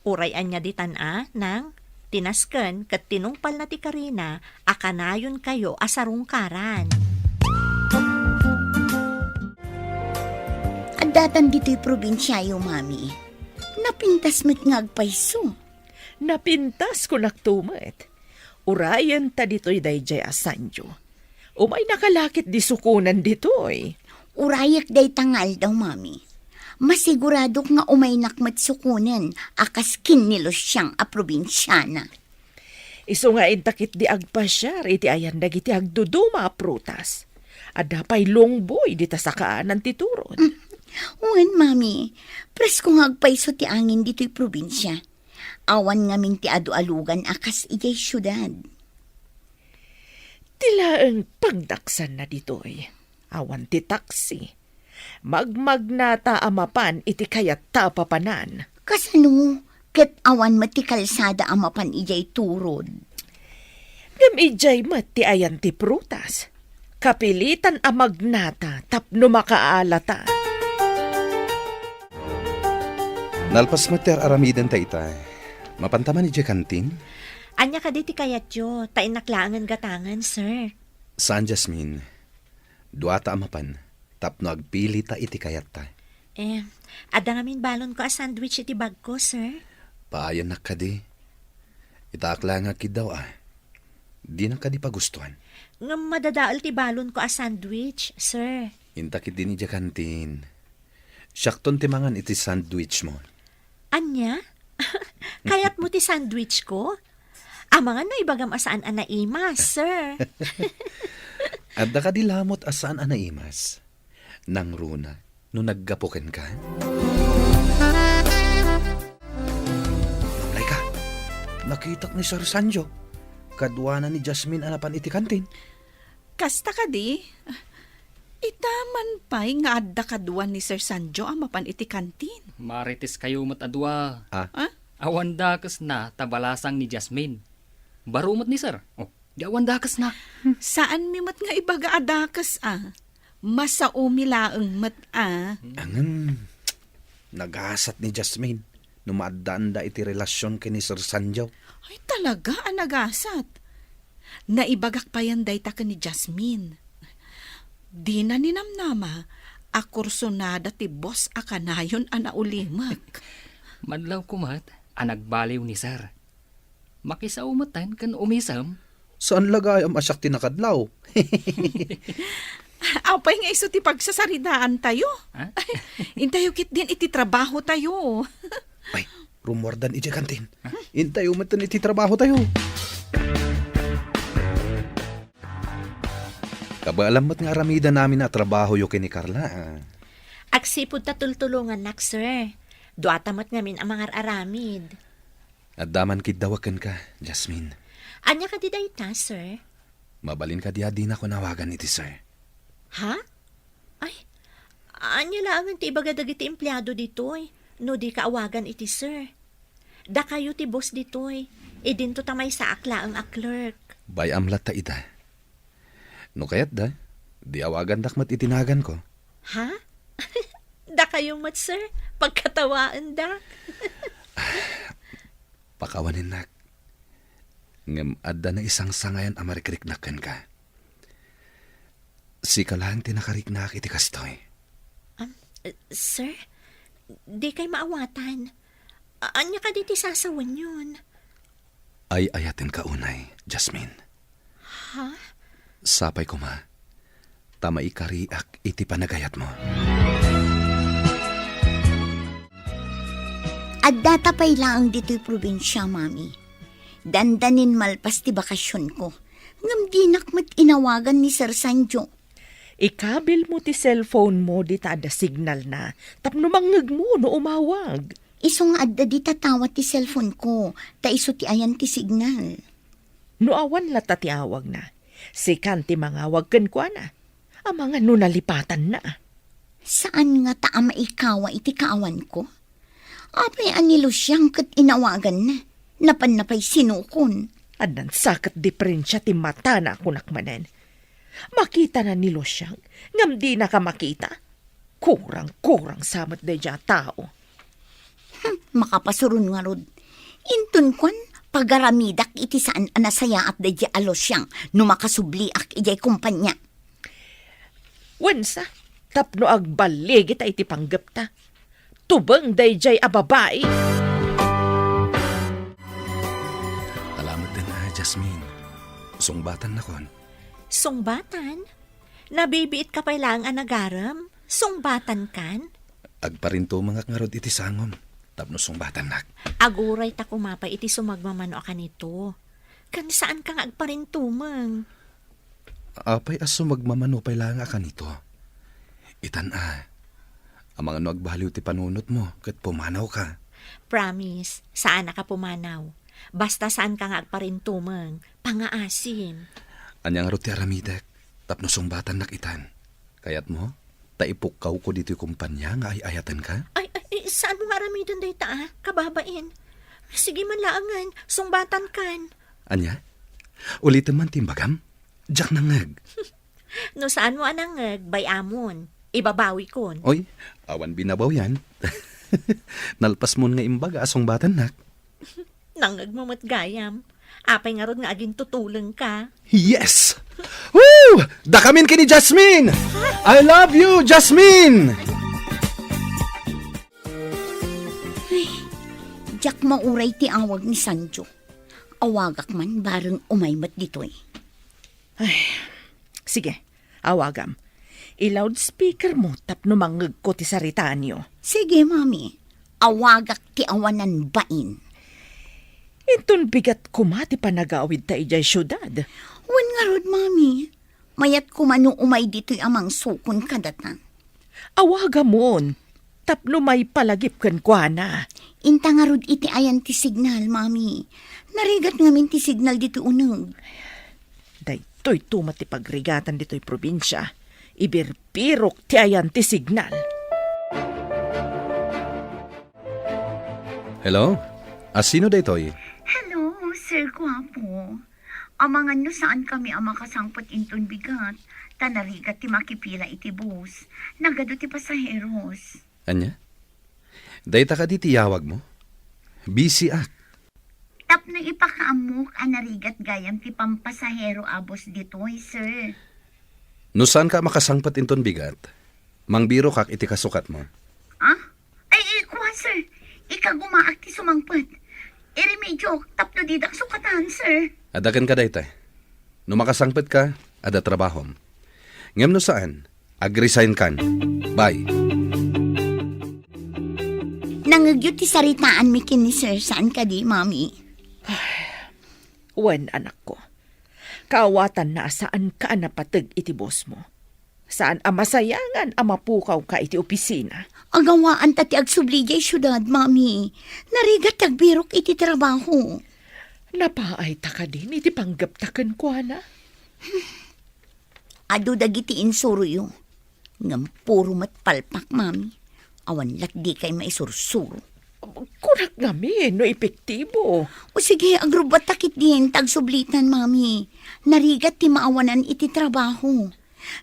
Uray ania ditan a, nang, ti nasken ket tinungpalna ti karina a kanayonkayo a sarungkaran. Addatan ditoy probinsiayo, Mami. Napintas met nga agpayso. Napintas kunakto met. Urayenta ditoy daydiay a Sandio. Umaynaka la ketdi sukonen ditoy. Urayek dayta nga aldaw, Mami. Masiguradok nga umaynak met sukonen a kas ken ni Luciang a probinsiana. Isu nga inta ketdi agpasiar iti ayan dagiti agduduma a prutas. Adda pay lungboy dita sakaanan ti turod. Mm. Wen, Mami, presko nga agpayso ti angin ditoy probinsia. Awan ngamin ti adu-alugan a kas idiay siudad. Ti laeng pagdaksanna ditoy, awan ti taksi. Magmagnata a mapan iti kayatta a papanan. Kasano ket awan met ti kalsada a mapan idiay turod? Ngem idiay met ti ayan ti prutas. Kapilitan a magnata tapno makaalata. Nalpas met ti ar-aramidenta ita. Mapanta man idiay kantin? Ania kadi ti kayatyo? Ta innak laengen gatangen, sir. Saan, Jasmine. Duata a mapan, tapno agpilita iti kayatta. Eh, adda ngamin balonko a sandwich iti bagko, sir. Paayannak kadi. Itaak laeng nga agkiddaw a. Dinak kadi pagustuan. Ngem madadael ti balonko a sandwich, sir. Inta ketdin idiay kantin. Siakton ti mangan iti sandwich mo. Ania? Kayatmo ti sandwich ko? Amangan no ibagam a saan a naimas, sir. Adda kadi lamot a saan a naimas? Nangruna no naggapu kenka? Nablayka, nakitak ni Sir Sanjo. Kaduana ni Jasmine a napan iti kantin. Kasta kadi? Ita man pay nga adda kadua ni Sir Sanjo a mapan iti kantin. Mariteskayo met a dua. Ah? Ah? Awan dakesna ta balasang ni Jasmine. Baro met ni Sir. Oh, di awan dakesna. Saanmi met nga ibaga a dakes a. Masaomi laeng met a. Ngem, nagasat ni Jasmine no maaddaanda iti relasion ken ni Sir Sanjo. Ay, talaga a nagasat. Naibagak payen dayta ken ni Jasmine. Dina ninamnama a kursunada ti boss a kanayon a naulimek. Madlawko met a nagbaliw ni Sir. Makisao metten ken umisem. Saan la gayam a siak ti nakadlaw? Apay nga isu ti pagsasaritaan tayo? Ha? Intayo ketdin iti trabaho tayo. Ay, rumuardan idiay kantin. Ha? Intayo metten iti trabaho tayo. Kabaelam met nga aramidannami a trabahoyo ken ni Carla, ah. Agsipud ta tultulongannak, sir. Duata met ngamin a mangar-aramid. Adda man kiddawek kenka, Jasmine. Ania kadi dayta, sir? Mabalin kadi a dinak awagan iti sir? Ha? Ay, ania laengen ti ibaga dagiti empleado ditoy no dika awagan iti sir? Dakayo ti boss ditoy. Idinto ta maysaak laeng a clerk. Bay-am latta ita. No kayatda, di awagandak met iti naganko. Ha? Dakayo met, sir. Pagkatawaendak. Pakawanennak. Ngem adda naisangsangayan a marikriknak kenka. Sika laeng ti nakariknak iti kastoy. Am, eh, sir, di kay maawatan. A-, ania kadi ti sasawenyon? Ay-ayatenka unay, Jasmine. Ha? Sapay koma, ta maikariak iti panagayatmo. Addata pay laeng ditoy probinsia, Mami. Dandanin malpas ti bakasionko. Ngem dinak met inawagan ni Sir Sanjo. Ikabilmo ti cellphone mo dita adda signalna tapno mangngegmo no umawag. Isu nga adda dita tawat ti cellphone ko, ta isu ti ayan ti signal. No awan latta ti awagna, sikan ti mangawag kenkuana. Amangan no nalipatanna. Saan ngata a maikawa iti kaawanko? Apay a ni Lucian ket inawaganna? Napanna pay sinukon. Addan sa ket diferensia ti matana a kunak manen. Makitana ni Lucian, ngem dinaka makita. Kurang-kurang sa met daydiay a tao. Hmm, makapasuron ngarud. Inton kuan, pagaramidak iti saan a nasayaat daydiay a Lucian no makasubliak idiay kompania. Wensa, tapno agballigita iti panggepta. Tubeng daydiay a babai. Jasmine, sungbatan nakon. Sungbatan? Nabibiit ka pay laeng a nagarem? Sungbatan kan? Agparintumengak ngarud iti sangom tapno sungbatannak. Aguray ta kuma pay iti sumagmamano a kanito. Kan saan ka nga agparintumeng? Apay a sumagmamano pay laeng a kanito? Itan a, amangan no agbaliw ti panunotmo ket pumanawka. Promise, saan a ka pumanaw. Basta saan ka nga agparintumeng, pangaasim. Ania ngarud ti aramidek tapno sungbatannak itan? Kayatmo ta ipukkawko ditoy kompania nga ay-ayatenka? Ay, ay, ay, saan mo nga aramiden dayta, ah? Kababain. Sige man laengen, sungbatan kan. Ania? Ulitem man ti imbagam? Diak nangngeg. No saan mo a nangngeg, bay-amon. Ibabawikon. Oy, awan binabawian. Nalpasmon nga imbaga a sungbatannak. Nangngegmo met gayam. Apay ngarud nga agintutulengka? Yes! Woo! Dakamin ken ni Jasmine! I love you, Jasmine! Ay, diak mauray ti awag ni Sanjo. Awagak man bareng umay met ditoy. Ay, sige, awagam. I-loudspeaker mo tapno mangngegko ti saritaanyo. Sige, Mami. Awagak ti awanan bain. Inton bigat koma ti panagawidta idiay siudad. Wen ngarud, Mami. Mayat koma no umay ditoy a mangsukon kadata. Awagamon tapno maipalagip kenkuana. Inta ngarud iti ayan ti signal, Mami. Narigat ngamin ti signal ditoy uneg. Daytoy tumat ti pagrigatan ditoy probinsia. Ibirbirok ti ayan ti signal. Hello? A, sino daytoy? Hello, Sir Guapo. Amangan no saan kami a makasangpet inton bigat, ta narigat ti makipila iti bus. Nagadu ti pasaheros. Ania? Dayta kadi ti yawag mo? Busy ak. Tapno ipakaammok a narigat gayam ti pampasahero a bus ditoy, sir. No saan ka makasangpet inton bigat, mangbirokak iti kasukatmo. Ah? Ay, ay, kuan, sir. Ikagumaak ti sumangpet. Iremedyok tapno didak sukatan, sir. Adda kenka dayta. No makasangpet ka, adda trabahom. Ngem no saan, agresign kan. Bye. Nangngegyo ti saritaanmi ken ni Sir, saan kadi, Mami? Wen, anakko. Kaawatanna a saanka a napateg iti bosmo. Saan a masayangan a mapukawka iti opisina. Agawaan ta ti agsubli diay siudad, Mami. Narigat ti agbirok iti trabaho. Napaayta kadin iti panggepta kenkuana? Adu dagiti insuroyo. Ngem puro met palpak, Mami. Awan lat dikay maisursuro. Kunak ngamin no epektibo. O sige, agrubbatta ketdin ta agsublitan, Mami. Narigat ti maawanan iti trabaho.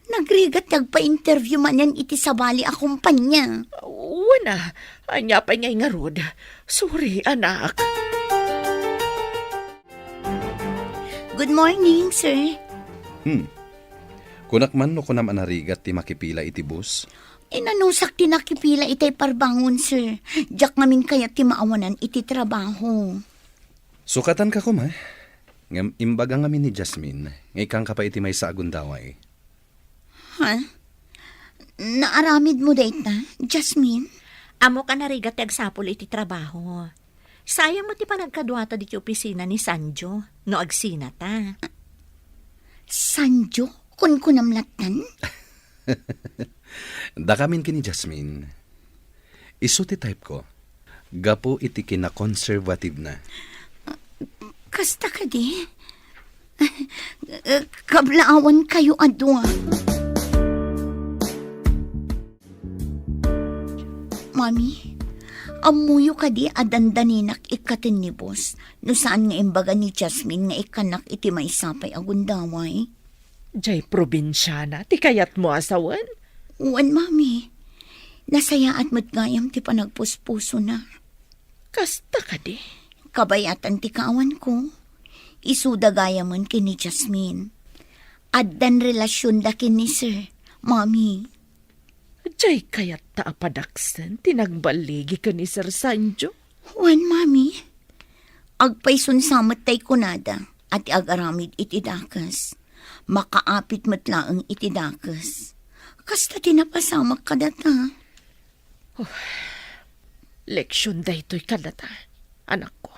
Nagrigat ti agpa-interview manen iti sabali a kompania. Wen a, ania pay ngay ngarud? Sorry, anak. Good morning, sir. Hmm. Kunak man no kunam a narigat ti makipila iti bus? Inanusak ti nakipila itay parbangon, sir. Diak ngamin kayat ti maawanan iti trabaho. Sukatanka koma. Ngem imbaga ngamin ni Jasmine nga ikkanka pay iti maysa a gundaway. Ha? Naaramid mo dayta, Jasmine? Ammok a narigat ti agsapul iti trabaho. Sayang met ti panagkaduata diti opisina ni Sanjo no agsinata. Sanjo? Kunkunam lattan? Dakamin ken ni Jasmine. Isu ti type ko. Gapu iti kinakonserbatibna. Kasta kadi? Kablaawankayo a dua. Mami, ammoyo kadi a dandaninak ikkaten ni boss no saan nga imbaga ni Jasmine nga ikkannak iti maysa pay a gundaway? Jay probinsiana ti kayatmo a sawen? Wen, Mami. Nasayaat met gayam ti panagpuspusona. Kasta kadi? Kabayatan ti kaawanko. Isuda gayamen ken ni Jasmine. Addan relasionda ken ni Sir, Mami. Jay kayatta a padaksen ti nagballigi ken ni Sir Sanjo? Wen, Mami. Agpaysunsa met tay kunada. a ti agaramid iti dakes, makaapit met laeng iti dakes. Kasta ti napasamak kadata. Leksion daytoy kadata, anakko.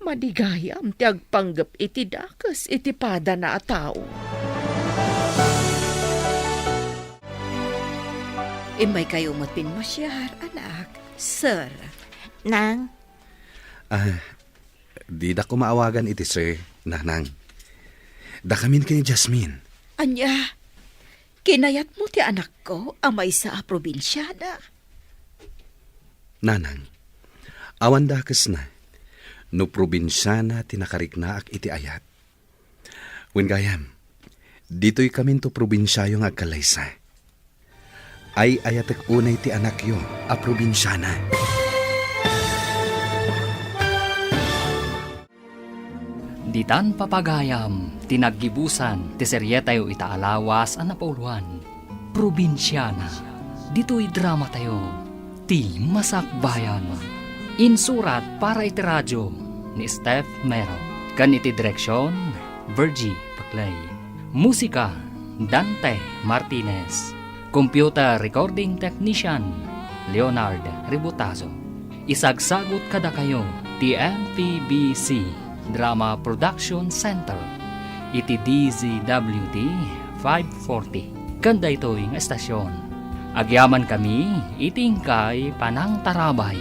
Madi gayam ti agpanggep iti dakes iti padana a tao. Immaykayo met pimmasiar, anak. Sir. Nang? Ah, didak maawagan iti sir, nanang. Dakamin ken ni Jasmine. Ania? Kinayatmo ti anakko a maysa a probinsiana? Nanang, awan dakesna no probinsiana ti nakariknaak iti ayat. Wen gayam, ditoy kaminto probinsiayo nga agkallaysa. Ay-ayatek unay ti anakyo a probinsiana. Ditan papagayam ti naggibusan ti serietayo ita a lawas a napauloan, Probinsiana. Ditoy dramatayo, Ti Masakbayan. Insurat para iti radio ni Steph Mero. Ken iti direksion, Virgie Paclay. Musika, Dante Martinez. Computer recording technician, Leonard Ributazo. Isagsagut kadakayo ti M P B C Drama Production Center iti D Z W T five forty. Ken daytoy nga estasion, agyamankami iti inkay panangtarabay.